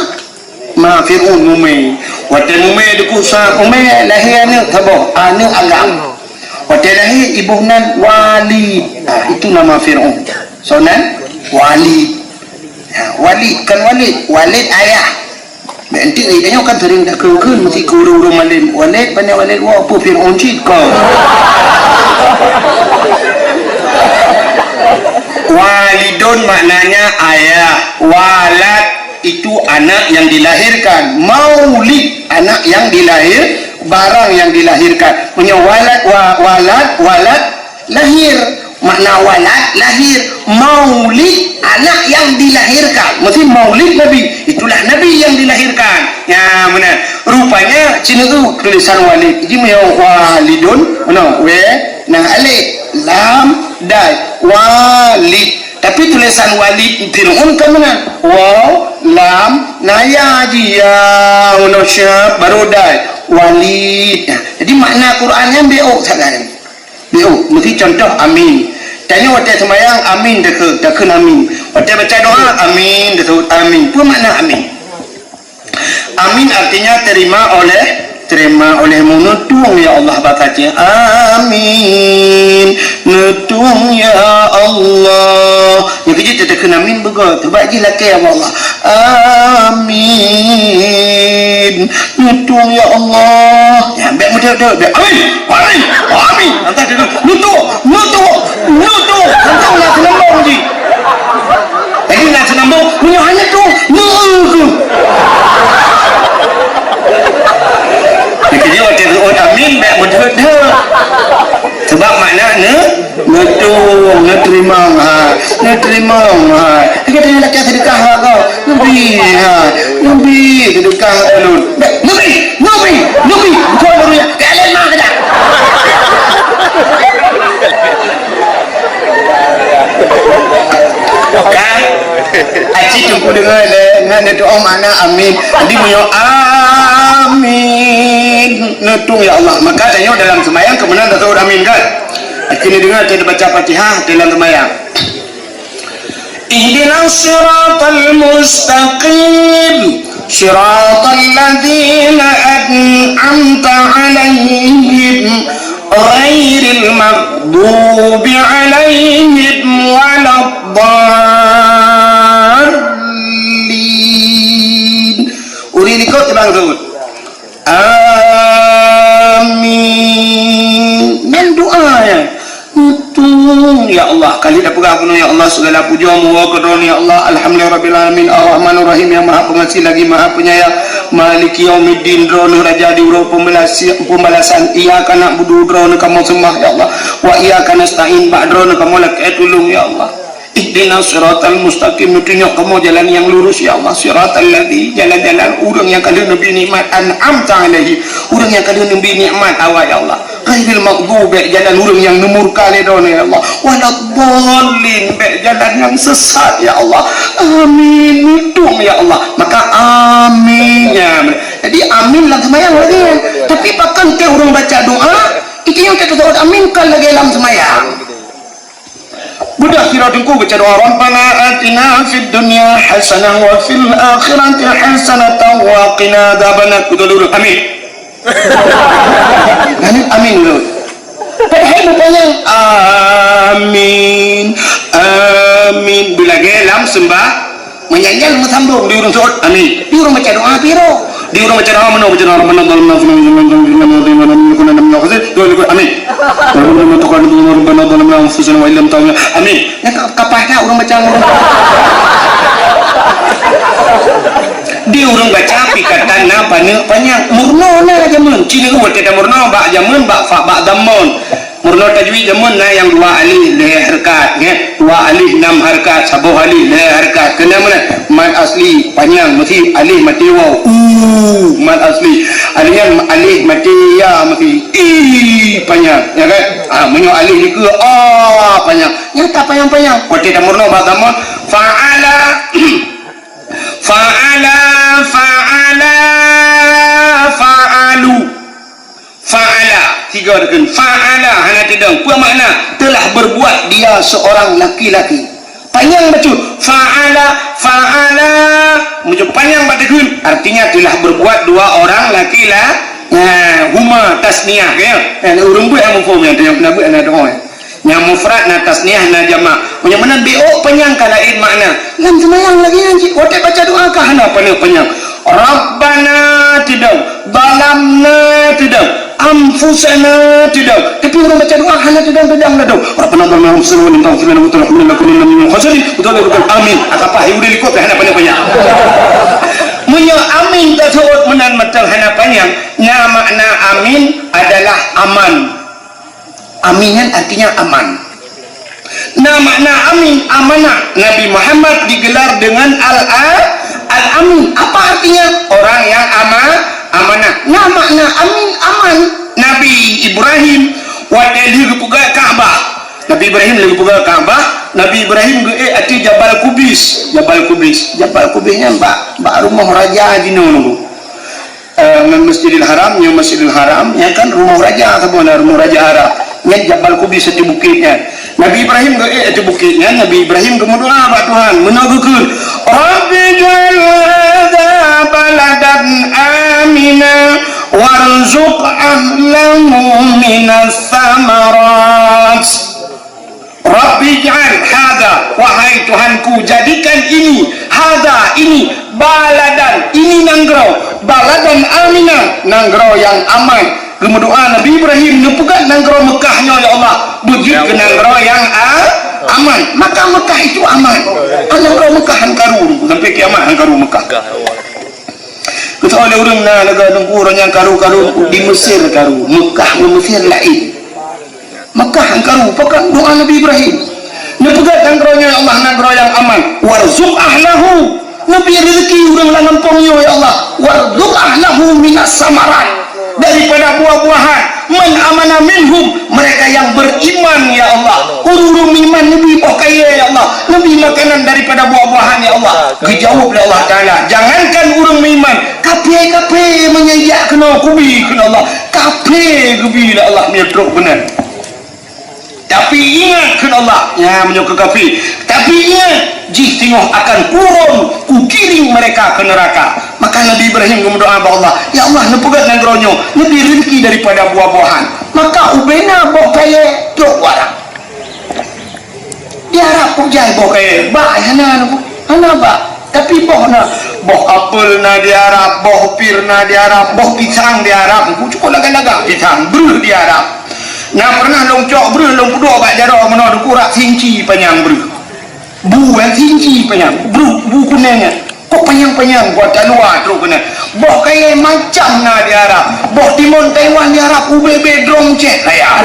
Ma Fir'aun mumé. Watée mumé deukusa, mumé lahé aneuëk saboh, aneuëk agam. Watée lahé iboh nan Walid. Ha, itu nama Fir'aun. Soe nan? Walid. Ha, Walid, bukan Walid. Walid ayah. Bèk enteuk, eh, tanyoe kan sering takheun-kheun meusti keu ureuëng-ureuëng malém. Walid, pane Walid, wah, peue Fir'aun cit kau. Walidun maknanya ayah. Walad itu anak yang dilahirkan. Maulid, anak yang dilahir, barang yang dilahirkan. Meunyoe walad, wa-, walad, walad, lahir. Makna walad, lahir. Maulid, anak yang dilahirkan. Mesti maulid Nabi. Itulah Nabi yang dilahirkan. Ya, benar. Rupanya, sini tu tulisan Walid. Jadi, meunyoe Walidun, mana? Wa, na alif, lam, dal. Walid. Tapi tulisan Walid Fir'aun kan meunan. Waw, lam, na ya jih, ya, meunan syab, baru dal. Walid. Nah, jadi makna Quran nyan B O sagai. B O, meusti contoh amin. Tanyoe watée seumayang, amin takheun, takheun amin. Watée baca doa, amin, takheun amin. Peue makna amin? Amin artinya terima oleh, terima oleh, neutueng ya Allah bak kacang. Amin. Neutueng ya Allah. Nyang keujeuet teuteukheun amin beugöt. Coba jih lakée ya Allah. Amin. Neutueng ya Allah. Ya, bèk meudeuk-deuk, bèk. Amin. Amin. Amin. Antah dulu. Neutueng, neutueng, neutueng. Antah ulah seuleumbong jih. Jadi, na seunambong, meunyoe hana tu, meu-eu kheueh. Jadi, watée teuôt amin, bèk meudeut-deut. Sebab makna ne, neutueng, neuteurimong, ha, neuteurimong, ha. Lagèe tanyoe lakèe seudeukah, ha, kau. Neubi, ha, neubi seudeukah ulôn. Bèk, neubi, neubi, neubi. Kau baru ya, kalian mah kejap. Kan? Aci teungku deungoe lé, ngon neutueng makna amin. Jadi meunyoe amin, neutueng ya Allah. Maka tanyoe dalam seumayang keu meunan taseuôt amin kan? Aci neudeungoe teubaca Fatihah dalam seumayang. Ihdinas siratal mustaqim. Siratal ladzina an'amta 'alaihim ghairil maghdubi 'alaihim waladdallin. Ureueng likot bang Daud. Amin. Nyan doa nyan. Neutueng, ya Allah. Ka lheueh tapeugah bunoe, ya Allah, segala pujoe meuwoe keu Droeneuh, ya Allah. Alhamdulillahirabbil alamin, arrahmanirrahim, nyang maha peungasih lagi maha penyayang. Maliki yaumiddin, Droeneuh raja di uroe pembalasi-, pembalasan. Iyyaka na'budu, Droeneuh kamoe seumah, ya Allah. Wa iyyaka nasta'in, bak Droeneuh kamoe lakèe tulông, ya Allah. Ihdinas siratal mustaqim, neutunyok kamoe jalan nyang lurus, ya Allah. Siratal ladzi, jalan-jalan ureueng nyang ka lheueh neubi nikmat, an'amta alaihi, ureueng nyang ka lheueh neubi nikmat awak, ya Allah. Ghairil maghdubi, bèk jalan ureueng nyang neumurka lé Droeneuh, ya Allah. Waladdallin, bèk jalan nyang sesat, ya Allah. Amin. Neutueng, ya Allah. Maka amin, ya. Jadi amin lam seumayang lagèe nyan. Tapi pakon teuh ureueng baca doa, itu nyang teuh taseuôt amin kan lagèe lam seumayang. Beudôh sidroe teungku baca doa, "Rabbana atina fid dunya hasanah wa fil akhirati hasanatan wa qina adzabannar." Beutôi ureueng. Amin. Amin, amin dulu. Padahai beupanyang. Amin. Amin. Beulagèe lam seumbah. Meunyan nyan meusambông di ureueng seuôt, amin. Di ureueng baca doa pih roh. Di ureueng baca doa meunoe, baca doa, "Rabbana zalamna anfusana wa in lam taghfir lana wa tarhamna lanakunanna minal khasirin." Doa likot, amin. "Rabbana taqabbal minna innaka antal wahhab." Rabbana zalamna anfusana wa in lam taghfir. Amin. Nyan ka, ka paih that ureueng baca ngon ureueng. Di ureueng baca pih ka that na paneuk panyang. Meurunoe na jameun. Ci nyoe watèe tameurunoe bak jameun bak fa bak dhammon. Meurunoe tajwid jameun na nyang dua alif lhèe hareukat, nyan. Dua alif nam hareukat, saboh alif lhèe hareukat. Keunan meunan, mad asli panyang, meusti alif maté waw. U, mad asli. Alif nyan alif maté ya, meusti i panyang, ya kan? Ah, meunyoe alif dikeue a panyang. Nyan ka panyang-panyang. Watèe tameurunoe bak dhammon, fa'ala, fa'ala, fa'ala, fa'alu. Fa'ala, tiga deukun. Fa'ala, hana teudong. Peue makna? Telah berbuat dia seorang laki-laki. Panyang bacut. Fa'ala, fa'ala. Meunyoe panyang bak deukun, artinya telah berbuat dua orang laki-la-, nah, huma tasniah, ya. Eh, ureueng buet hana muphom nyan, teunyok na buet hana doa, ya. Nyang mufrad na tasniah, na jamak. Meunyoe meunan B O panyang ka laén makna. Lam seumayang lagèe nyan cit, watèe baca doa ka hana paneuk panyang. Rabbana teudong, zalamna teudong, anfusana teudong. Tapi ureueng baca doa hana teudong-teudong ladôm. Rabbana zalamna anfusana wa lam taghfir lana wa tarhamna lanakunanna minal khasirin. Beutôi, beutôi. Amin. Aka pahi udeh likot hana paneuk panyang. Meunyoe amin taseuôt meunan mantong hana panyang, na makna amin adalah aman. Amin nyan artinya aman. Nah, makna amin, amanah. Nabi Muhammad digelar dengan Al-, Al-Amin. Apa artinya? Orang yang ama-, amanah. Nah, makna amin, aman. Nabi Ibrahim, watèe lheueh geupeugöt Ka'bah. Nabi Ibrahim lheueh geupeugöt Ka'bah, Nabi Ibrahim geuék ateueh Jabal Kubis. Jabal Kubis. Jabal Kubis nyan bak, bak rumoh raja jinoe nunggu. Eh, ngon Masjidil Haram, nyoe Masjidil Haram, nyan kan rumoh raja saboh na, rumoh raja Arab. Nyan Jabal Kubis, satu bukét nyan. Nabi Ibrahim geuék ateueh bukét nyan, Nabi Ibrahim geumeudoa bak Tuhan, meunoe geukheun, "Rabbi ij'al hadza baladan amina warzuq ahlahu minas samarat." Rabbi ij'al hadza, wahai Tuhanku, jadikan ini, hadza, ini, baladan, ini nanggroe, baladan amina, nanggroe nyang aman. Geumeudoa Nabi Ibrahim, neupeugöt nanggroe Meukah nyoe, "Ya Allah, beujeuet keu nanggroe nyang a-, aman." Maka Meukah itu aman. Ah, nanggroe Meukah han karu, sampai kiamat han karu Meukah. Geutanyong lé ureueng na lagèe Teungku, ureueng nyang karu-karu di Mesir karu, Meukah ngon Mesir laén. Meukah han karu, pakon doa Nabi Ibrahim. Neupeugöt nanggroe nyoe, "Ya Allah, nanggroe nyang aman. Warzuq ahlahu." Neubri reuzeki ureueng lam gampông nyoe, ya Allah. "Warzuq ahlahu minas samarat." Daripada buah-buahan. "Man amana minhum." Mereka yang beriman, ya Allah. Ureueng-ureueng meuiman neubri boh kayèe, ya Allah. Neubri makanan daripada buah-buahan, ya Allah. Geujaweueb lé Allah Taala, "Jangankan ureueng meuiman, kafé-kafé meunyo jak keunoe kubi," kheun Allah. Kafé geubi lé Allah meunyo trok meunan. Tapi ingat, kheun Allah, nyan meunyoe keu kafé. Tapi ingat, jih singoh akan turun, kukirim mereka ke neraka. Maka Nabi Ibrahim geumeudoa bak Allah, "Ya Allah, neupeugöt nanggroe nyoe, neubri reuzeki daripada buah-buahan." Maka ubena boh kayèe trok u Arab. Di Arab kok jai boh kayèe, bak hana, hana bak. Tapi boh na, boh apel na di Arab, boh pir na di Arab, boh pisang di Arab. Cukôp lagak-lagak pisang, breuh di Arab. Na pernah lôn cok breuh, lôn peuduek bak jaroe meunoe, Teungku, rab sinci panyang breuh. Bu, eh, sinci panyang, breuh, bu kunèng, eh. Kok panyang-panyang, buat taluwa trok keunan. Boh kayèe macam na di Arab. Boh timon Taiwan di Arab, ubé-bé drong cèh kaya.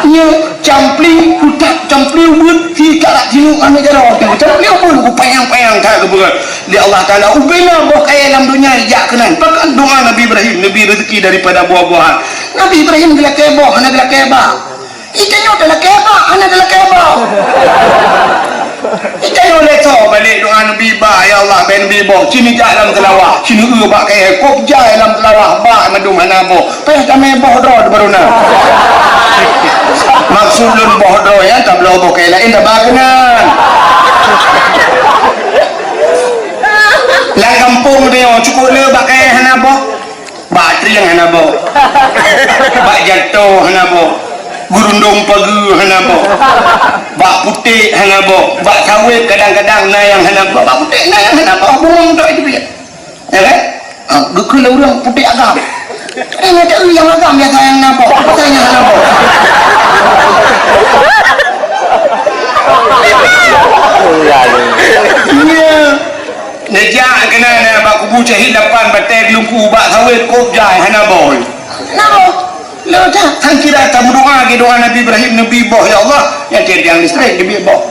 Nyoe campling, utak campling ubeut, si karak sinuk anu jaroe. Campling ubeut, ku panyang-panyang that keubeureuet. Di Allah Taala, ubena boh kayèe lam donya jak keunan. Pakon doa Nabi Ibrahim, neubri reuzeki daripada buah-buahan. Nabi Ibrahim geulakèe boh, hana geulakèe ba. Itanyoe talakèe ba, hana talakèe ba. Itanyoe lé soe balek doa neubri ba, "Ya Allah, bèk neubri boh." Ci neujak lam seulawah, ci neueu bak kayèe, kok jai lam seulawah, bak mandum hana boh. Payah tamè boh droe baru na. Maksud lôn boh droe nyan, tabloe boh kayèe laén taba keunan. Lam gampông tanyoe cukôp le bak kayèe hana boh. Bak trieng hana boh. Bak jato hana boh. Geurundong pageue hana boh. Bak putéh hana boh. Bak sawét kadang-kadang na nyang hana boh. Bak putéh na nyang hana boh. Bungong tok itu dia. Ya kan? Ha, geukheun lé ureueng putéh agam. Eh, na teu nyang agam biasa nyang na boh. Biasa nyang hana boh. Iya. Neujak keunan bak kubu syahid lapan batèe geulungku bak sawét kôb jai hana boh. Hana boh. Leuh that. Hana kira tameudoa lagèe doa Nabi Ibrahim, neubri boh, "Ya Allah, nyang tiang-tiang listrik neubri boh."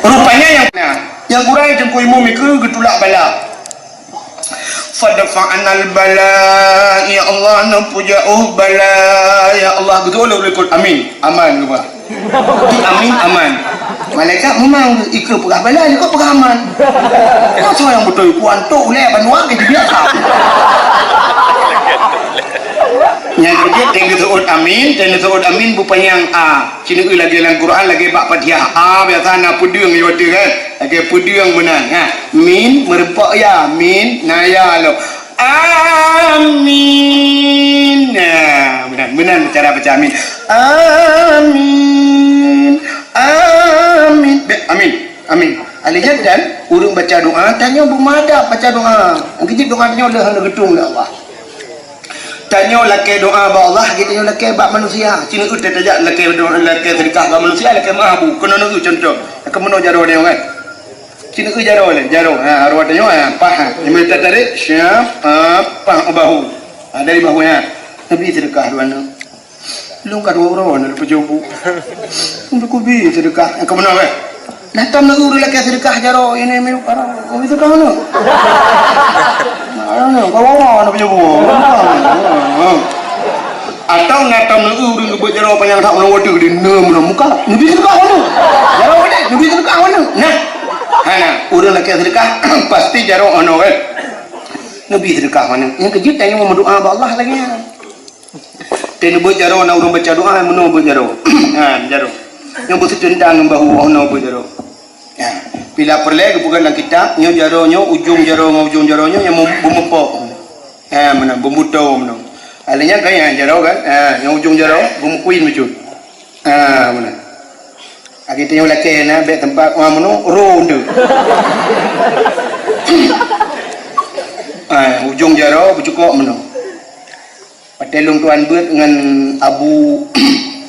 Rupanya nyang, nyang gurèe Teungku Imum nyan geutulak bala. "Fadfa'nal bala, ya Allah, neupeujauh bala, ya Allah." Beutôi lé ulèe kheun amin, aman geuba. Di amin, aman. Malaikat memang ikeu peugah bala, ikeu peugah aman. Kok soe nyang beutôi kuan tu uleh banua ke dibiasa. Nyang keujeuet teuh geuseuôt amin, teuh geuseuôt amin beupanyang a. Cina lagèe lam Quran, lagèe bak Fatihah. A biasa na peudeueng di watèe kan. Lagèe peudeueng meunan. Ha. Min meureumpok ya, min na ya lom. Amin. Nah, meunan, meunan cara baca amin. Amin. Amin. Bèk, amin. Amin. Alèh nyan dan ureueng baca doa, tanyoe beumadab baca doa. Keujeuet doa tanyoe lheueh hana geutueng lé Allah. Tanyoe lakèe doa bak Allah, geutanyoe lakèe bak manusia. Cina utai tajak lakèe doa, lakèe seudeukah bak manusia, lakèe meuah bu. Keunoe neueu contoh. Keunoe jaroe nyoe kan. Cina eu jaroe lé, jaroe. Ha, arwah tanyoe, ha, paih, ha. Nyang tatarek, siap, ha, paih u bahu. Ha, dari bahu, ha. Nabi seudeukah dua aneuk. Lôn ka dua uroe na peujobu. Untuk kubi seudeukah. Ka meunoe, eh? Nah, tam na ureueng lakèe seudeukah jaroe, ini milu karo. Kubi seudeukah mana? Mana? Ka dua uroe na peujobu. Atau na tam na ureueng geubeuet jaroe panyang that ulang wateue di neum ulang muka. Nabi seudeukah mana? Jaroe gede, nabi seudeukah mana? Nah. Hana, ureueng lakèe seudeukah pasti jaroe ono kan. Nabi seudeukah mana? Nyang keujeuet tanyoe meudoa bak Allah lagèe nyan. Teuh neubeuet jaroe na ureueng baca doa, meunoe beuet jaroe. Ha, jaroe. Nyang beuseuteuntang ngon bahu, oh, noe beuet jaroe. Ha, bila peureulèe geupeugah lam kitab, nyoe jaroe nyoe, ujong jaroe ngon ujong jaroe nyoe nyang meumeupok. Ha, meunan, beumutô meunoe. Alèh nyan kan nyang jaroe kan, ha, nyang ujong jaroe beumeukuin bacut. Ha, meunan. Lagèe tanyoe lakèe na bèk teumpat, ha, meunoe, ro enteuk. Ha, ujong jaroe beucukok meunoe. Watèe lôn tuan beuet ngon Abu,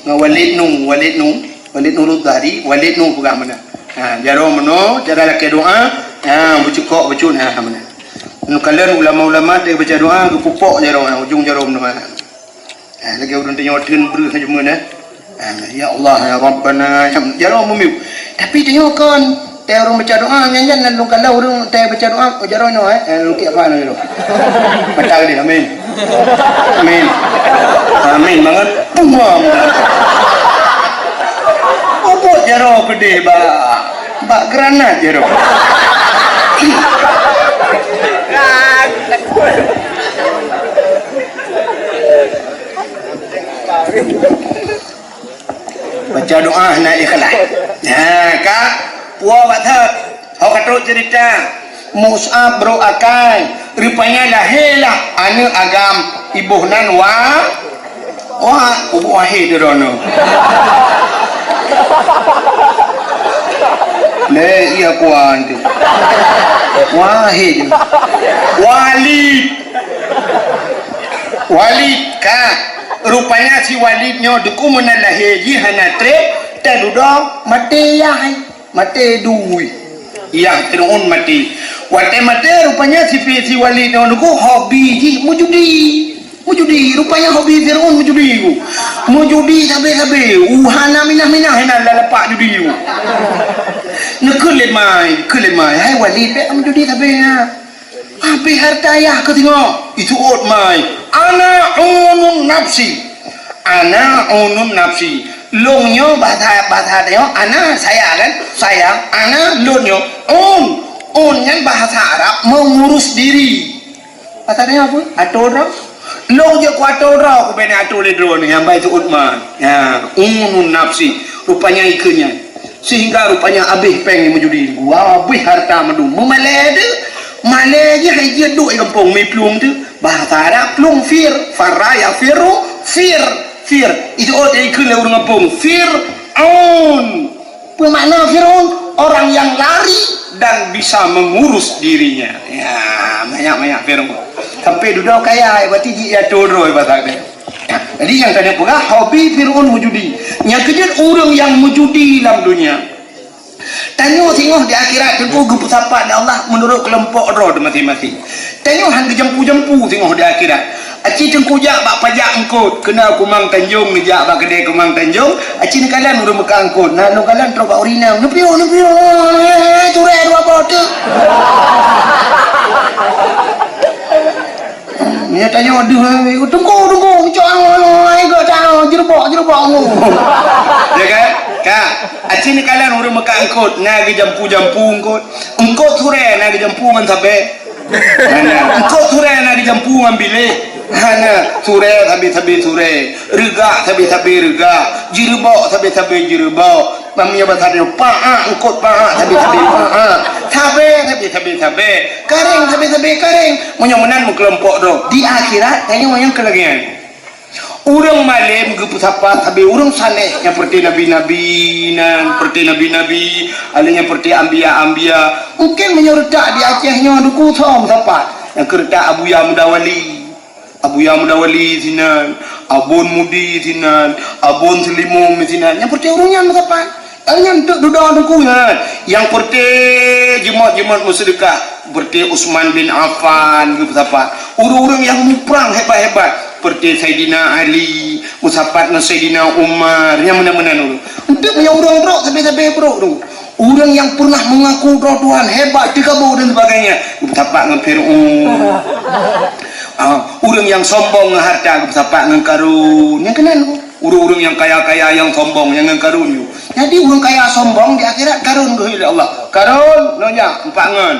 ngon Walid Nu, Walid Nu, Walid Nurul Zahri, Walid Nu peugah meunan. Ha, jaroe meunoe, cara lakèe doa, ha, beucukok bacut, ha, meunan. Neukalon ulama-ulama teuh baca doa, geupupok jaroe, ha, ujong jaroe meunoe, ha. Ha, lagèe ureueng tanyoe teun breuh jeumeun, eh. Ah, ya Allah, ya Rabbana, ya, jaroe meumiu. Tapi tanyoe kon, teuh ureueng baca doa, nyan-nyan lôn kalon ureueng teuh baca doa, oh, jaroe nyoe, eh, eh, lôn kiek apa nyoe? Batal deh, amin. Amin. Amin banget. Pungong. Ubot jaroe peudeh bak, bak granat jaroe. Baca doa hana ikhlas. Ha, ka puwoe bak that. Ho ka trok cerita. Mus'ab brôk akai. Rupanya lahé lah aneuk agam iboh nan wa, wa, ubuk wahé droeneuh. Lé, iya kuan tu. Wahé. Walid. Walid ka. Rupanya si Walid nyoe deuku meunan lahé jih hana trép, teududoe maté yah, maté dui. Yah Fir'aun maté. Watèe maté rupanya si Fi-, si Walid nyoe deuku hobi jih meujudi. Meujudi, rupanya hobi Fir'aun meujudi ku. Meujudi sabé-sabé. Uh, hana minah-minah inan lam lapak judi ku. Neukheun lé mai, kheun lé mai. Hai Walid, bèk meujudi sabé na. Habéh hareuta yah keu singoh, jiseuôt mai, "Ana unun nafsi. Ana unun nafsi." Lôn nyoe bahasa, bahasa tanyoe, ana saya kan, saya, ana lôn nyoe, un. Un nyan bahasa Arab mengurus diri. Bahasa tanyoe apa? Atur droe. Lôn jeuet kuatur droe, kubina atur lé droeneuh nyang bai seuôt mai. Ya, unun nafsi. Rupanya ikeu nyan. Sehingga rupanya abéh péng meujudi, gua abéh hareuta mandum. Meumalèe teuh, malèe jih hai jeuet duek di gampông, mi plueng teuh. Bahasa Arab plueng fir, farra yafirru, fir, fir. Itu oh ikeu lé ureueng gampông, Fir'aun. Peue makna Fir'aun? Orang yang lari dan bisa mengurus dirinya. Ya, banyak-banyak Fir'aun. Sampai dudoe kaya, berarti jih ya turun bahasa dia. Jadi nyang ka neupeugah hobi Fir'aun meujudi. Nyang keujeuet ureueng nyang meujudi lam donya. Tanyoe singoh di akhirat teungku geupeusapat lé Allah meunurot keulompok droe masing-masing. Tanyoe han geujampu-jampu singoh di akhirat. Aci teungku jak bak pajak eungkôt, keunoe Kumang Tanjong neujak bak keudè Kumang Tanjong, aci neukalon ureueng meukat eungkôt, na lôn kalon trok bak ureueng inong, neupiôh, neupiôh, turée dua boh teuk. Meunyoe tanyoe deuh, "Teungku, teungku, cok angoh, angoh, ai geuh tangoh, jeurubok, jeurubok angoh." Ya kan? Ka. Aci neukalon ureuëng meukat eungkot, na geujampu-jampu eungkot. Eungkot surée na geujampu ngon sabée. Hana. Eungkot surée na geujampu ngon biléh. Hana. Surée sabé-sabé surée. Reugak sabé-sabé reugak. Jireubok sabé-sabé jireubok. Meunyoe basa nyoe, paak eungkot paak sabé-sabé paak. Sabée sabé-sabé sabée. Karéng sabé-sabé karéng. Meunyoe meunan meukeulumpok droe. Di akhirat, tanyoe nyang keulagian. Ureuëng malém geupeusapat sabé ureuëng saleh nyang peureuté nabi-nabi nan, peureuté nabi-nabi, alé nyang peureuté anbiya-anbiya. Mungken meunyoe reutak di Aceh nyoe duku som sapat. Nyang keureutak Abuya Muda Wali. Abuya Muda Wali sinan, Abon Mudi sinan, Abon Seulimong sinan. Nyang peureuté ureuëng nyan meusapat. Nyan teuk dudoe teungku nyan. Nyang peureuté jeumot-jeumot meuseudeukah, peureuté Utsman bin Affan geupeusapat. Ureuëng-ureuëng nyang muprang hebat-hebat, peureuté Saidina Ali, meusapat ngon Saidina Umar, nyang meunan-meunan ureuëng. Enteuk meunyoe ureuëng brok, sabé-sabé brok tu. Ureuëng nyang pernah mengaku droe Tuhan hebat, teukabô dan sebagainya, geupeusapat ngon Fir'aun. Ah, ureuëng nyang sombong ngon harta, geupeusapat ngon Karun. Nyang keunan tu. Ureuëng-ureuëng nyang kaya-kaya nyang sombong nyang ngon Karun nyoe. Jadi ureuëng kaya sombong di akhirat Karun geuhôi lé Allah. Karun, nyoe jak, empat ngon.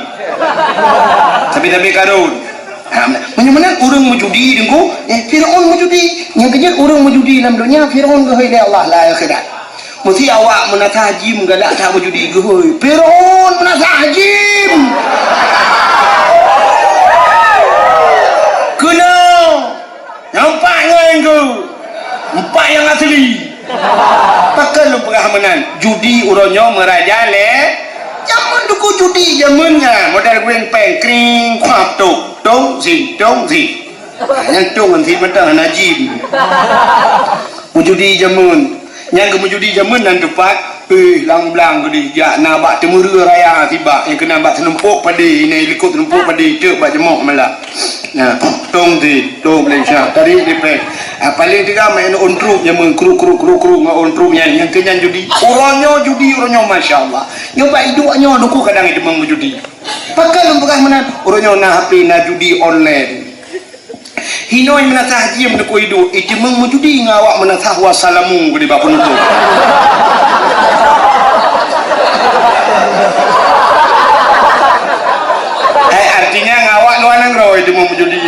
Tapi-tapi Karun. Ha, meunyoe meunan ureuëng meujudi deungku, eh, Firaun meujudi. Nyang keujeuet ureuëng meujudi lam donya, Firaun geuhôi lé Allah lam akhirat. Meusi awak meunasah jim galak that meujudi geuhôi. Firaun meunasah jim. Keunoe. Nyang empat ngon ku. Empat nyang asli. Pakon lôn peugah meunan? Judi uroe nyoe meuraja lé. Jameun duku judi jameun nyan. Model gueng péng kring kuap tok. Tong si, tong si. Ha, nyang tong si mantong hana jim. Meujudi jameun. Nyang geumeujudi jameun nan teupat, eh, lam blang geudeh jak na bak Teumeureue Raya sibak, nyang keunan bak Seunumpok Padé, inan likot Seunumpok Padé, teuk bak jeumok malam. Nah, tong di, tong Malaysia, tarék di péng. Ah, paléng teuga main on trup jameun, kruk, kruk, kruk, kruk, ngon on trup nyan, nyang keu nyan judi. Uroe nyoe judi, uroe nyoe, masya Allah. Nyoe bak iduek nyoe, duku kadang ideumeung meujudi. Pakon lôn peugah meunan, uroe nyoe na H P, na judi online. Hinoe meunasah jim deukui duek, iteumeung meujudi ngon awak meunasah wasalamu keu di bak peunutôp. Eh, artinya ngon awak luwa nanggroe iteumeung meujudi.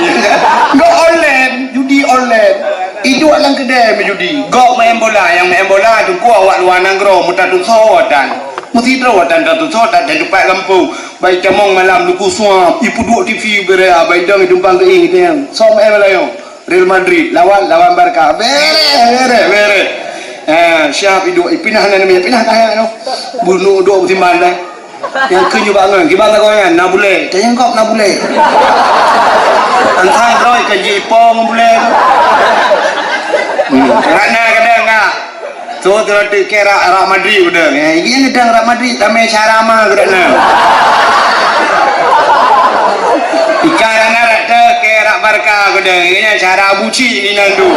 Ngon online, judi online. Iduek lam keudè meujudi. Gob main bola, nyang main bola teungku awak luwa nanggroe meutatusoe tan. Meusidroe tan tatusoe tan, tan tupat gampông. Bai tamong malam luku suap, ipeuduek T V beurea, bai dong idumpang keuieng iteueng. Som eh malam nyoe. Real Madrid lawan, lawan Barca. Bereh, bereh, bereh. Ha, siap iduek, ipinah nan mi, pinah kah nyoe. Bunuh duek beusiman dah. Nyang keu nyoe bangon, kiban lagoe nyan, na bulèe. Tanyong gob na bulèe. Antang droe ka jipo ngon bulèe. Hmm, karena kadang ka. Tu, tu, tu, kira Real Madrid udah. Ya, ini ngedang Real Madrid, tamai cara mah gerak na. Ikan anak rata kira Barca udah. Ini cara buci di nandu.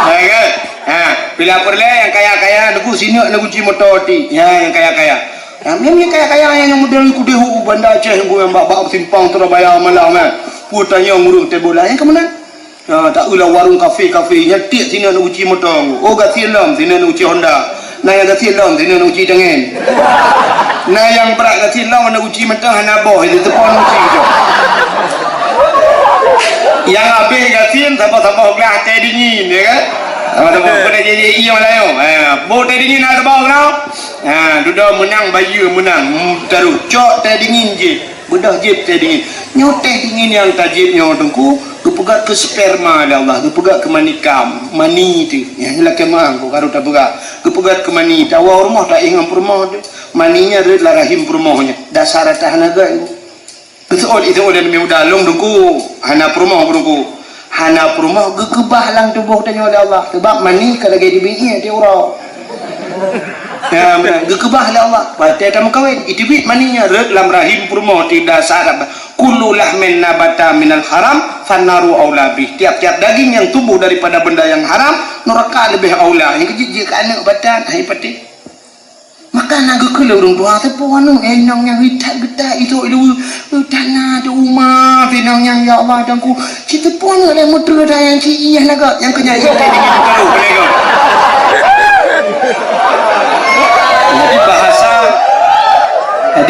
Ya kan? Ha, bila perlu yang kaya-kaya, nunggu sini, nunggu ci motor ti. Ya, yang kaya-kaya. Ya, memang yang kaya-kaya yang, yang model kudehu Banda Aceh, nunggu yang bak-bak simpang Surabaya malam, eh. Putanya ngurung teh bola, yang ke mana? Ha, tak ulah warong kafe-kafe, nyan tiek sinan uci motong. Oh, gasien lom, sinan uci Honda. Na nyang gasien lom, sinan uci tangen. Na nyang brat gasien lom, na uci mantong hana boh, itu tepon uci tu. Nyang habéh gasien, saboh-saboh glah teh dingin, ya kan? Saboh-saboh, kena jadi iya layu. Ha, boh teh dingin na saboh glah. Ha, dudoe meunang, bayeue meunang. Hmm, taruh cok teh dingin jih. Beudôh jieb teh dingin. Nyoe teh dingin nyang tajieb nyoe teungku, geupeugöt keu sperma lé Allah, geupeugöt keu manikam, mani teuh. Nyan lakèe meu'ah ku karu tapeugah. Geupeugöt keu mani, tawoe rumoh taéh ngon peurumoh teuh. Mani nyan rhöt lam rahim peurumoh nyan. Dasar ata hana göt. Geuseuôt, iseuôt lé Nabi Muda, lôn teungku, hana peurumoh teungku. Hana peurumoh geukeubah lam tuboh tanyoe lé Allah. Sabab mani ka lagèe teubiet ié tiep uroe. Ya, meunan. Geukeubah lé Allah. Watèe tameukawen, iteubiet mani nyan rhöt lam rahim peurumoh teuh dasar. Kullu lahmin nabata minal haram, fannaru aula bih. Tiap-tiap daging yang tumbuh daripada benda yang haram, neraka lebih aula. Nyang keujeuet jeuet keu aneuk batat, hai patéh. Maka na geukheun lé ureueng tuha, "Teupeue aneuk, eh, inong nyang ritat geutat, itu, itu, eh, tanah tu uma, inong nyang, ya Allah, Tuhanku, ci teupeue aneuk lé meuteue dah nyang ci iéh lagak, nyang keu nyan iéh teh dingin teuh, boleh ke?"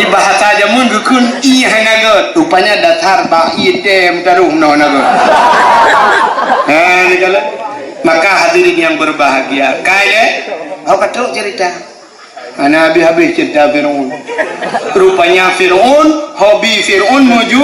Bahasa jameun geukheun ie hana göt. Rupanya dasar bak ie tém taroh meunoe na göt. Ha, ni kalau. Maka hadirin yang berbahagia, kai lé, hok ka trok cerita. Hana habéh-habéh cerita Fir'aun. Rupanya Fir'aun, hobi Fir'aun muju,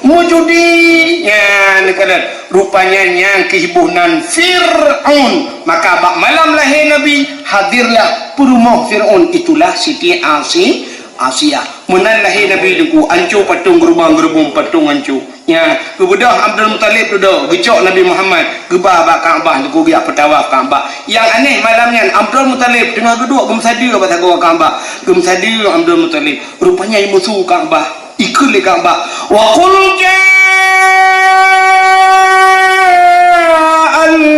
mujudi. Nyan, keunan. Rupanya nyang keuhibuh nan Fir'aun. Maka bak malam lahé Nabi, hadirlah peurumoh Fir'aun. Itulah Siti Asi-, Asia. Meunan lahé Nabi Teungku, anco patong geurubang-geurubong patong anco. Nya, geubeudôh Abdul Muthalib dudoe, geucok Nabi Muhammad, geuba bak Ka'bah, geukugiak peutawaf Ka'bah. Nyang aneh malam nyan, Abdul Muthalib teungoh geuduek geumeusadeue bak sagoe Ka'bah. Geumeusadeue Abdul Muthalib. Rupanya imusu Ka'bah, ikheun lé Ka'bah, "Wa qul ja'al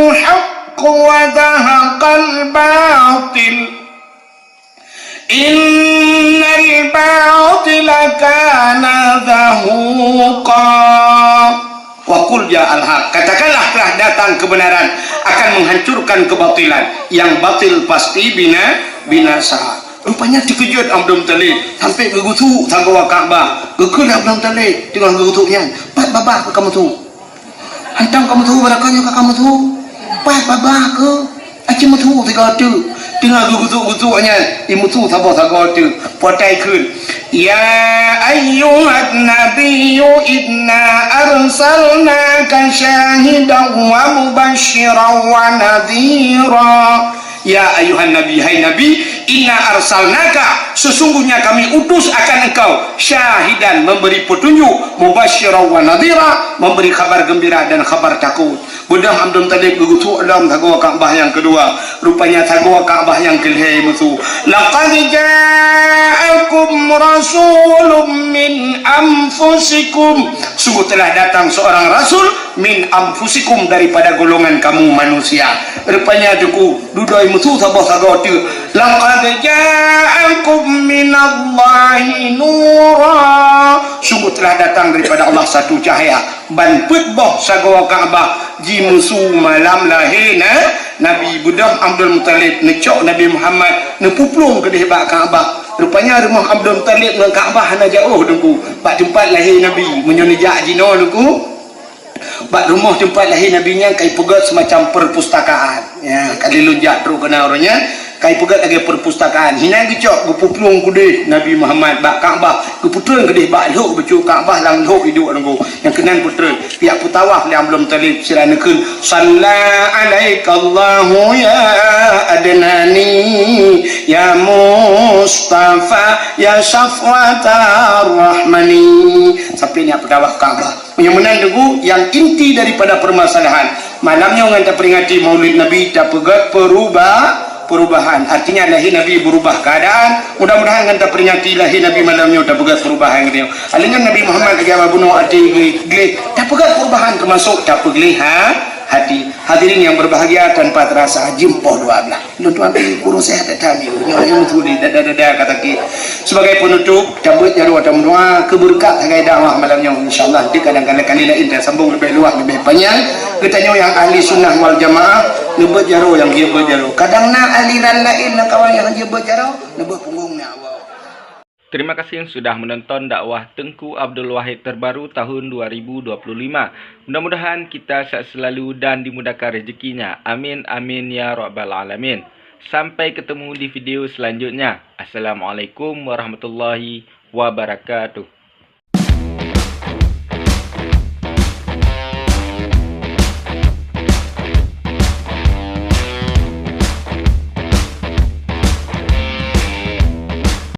haqq wa zahaqal batil." Innal batila kana zahuqa. Wa qul ja'al haq. Katakanlah telah datang kebenaran akan menghancurkan kebatilan. Yang batil pasti bina-, binasa. Rupanya teukeujot Abdul Muthalib sampai geugusuk sagoe Ka'bah. Geukheun Abdul Muthalib teungoh geugusuk nyan, "Pat babah keu kamoe tu?" Hantom kamoe tuhu, barangkapeue nyoe ka kamoe tuhu. Paih babah keu, aci meutuhu sigoe teuk. Teungoh geugusuk-gusuk nyan, imusu saboh sagoe teuk. Potai kheun, "Ya ayyuhan nabiyyu inna arsalnaka syahidan wa mubasysyiran wa nadhira." Ya ayuhan nabi, hai Nabi, inna arsalnaka, sesungguhnya kami utus akan engkau, syahidan, memberi petunjuk, mubasyiran wa nadhira, memberi kabar gembira dan kabar takut. Beudôh Abdul Muthalib geugusuk lom sagoe Ka'bah nyang keudua, rupanya sagoe Ka'bah nyang keulhèe musu. Laqad ja'akum rasulun min anfusikum, sungguh telah datang seorang rasul min anfusikum, daripada golongan kamu manusia. Rupanya Teungku, dudoe musu saboh sagoe teuk. Laqad ja'akum minallahi nura. Sungguh telah datang daripada Allah satu cahaya. Ban peuet boh sagoe Ka'bah jimusu malam lahé na-, Nabi. Beudôh Abdul Muthalib neucok Nabi Muhammad neupuplueng keudeh bak Ka'bah. Rupanya rumoh Abdul Muthalib ngon Ka'bah hana jiôh Teungku. Bak teumpat lahé Nabi. Meunyoe neujak jinoe Teungku, bak rumoh teumpat lahé Nabi nyan ka ipeugöt seumacam perpustakaan. Ya, ka lheueh lôn jak trok keunan uroe nyan, ka ipeugöt lagèe perpustakaan. Hinan geucok, geupuplueng keudeh Nabi Muhammad bak Ka'bah, geupeutrön keudeh bak lhok bacut Ka'bah, lam lhok iduek Teungku. Nyang keunan peutrön, pihak peutawaf lé Abdul Muthalib sira neukheun, "Shalla 'alaikallahu ya Adnani, ya Mustafa, ya Shafwatar Rahmani." Sampai nyan peutawaf Ka'bah. Meunyoe meunan Teungku, nyang inti daripada permasalahan, malam nyoe ngon taperingati Maulid Nabi, tapeugöt peruba-, perubahan. Artinya lahé Nabi berubah keadaan. Mudah-mudahan ngon taperingati lahé Nabi malam nyoe tapeugöt perubahan geutanyoe. Alingan Nabi Muhammad lagèe bunoe até gleh, tapeugöt perubahan teumasok tapeugleh ha-, hati. Hadirin yang berbahagia, tanpa terasa jeuem poh dua blah. Lôn tuan pi guru sehat that time nyoe, nyoe nyang tuli dada-dada kata ki. Sebagai penutup, tabeuet jaroe tameudoa keu beureukat sagai dakwah malam nyoe. Insyaallah di kadang-kadang kali laén tasambong leubeh luwah leubeh panyang. Geutanyoe nyang ahli sunnah wal jamaah, neubeuet jaroe nyang jeuet beuet jaroe. Kadang na aliran laén lam kawan nyang jeuet beuet jaroe, neubeuet punggong na Allah. Terima kasih sudah menonton dakwah Teungku Abdul Wahid terbaru tahun dua ribu dua puluh lima. Mudah-mudahan kita sehat selalu dan dimudahkan rezekinya. Amin, amin, ya rabbal alamin. Sampai ketemu di video selanjutnya. Assalamualaikum warahmatullahi wabarakatuh.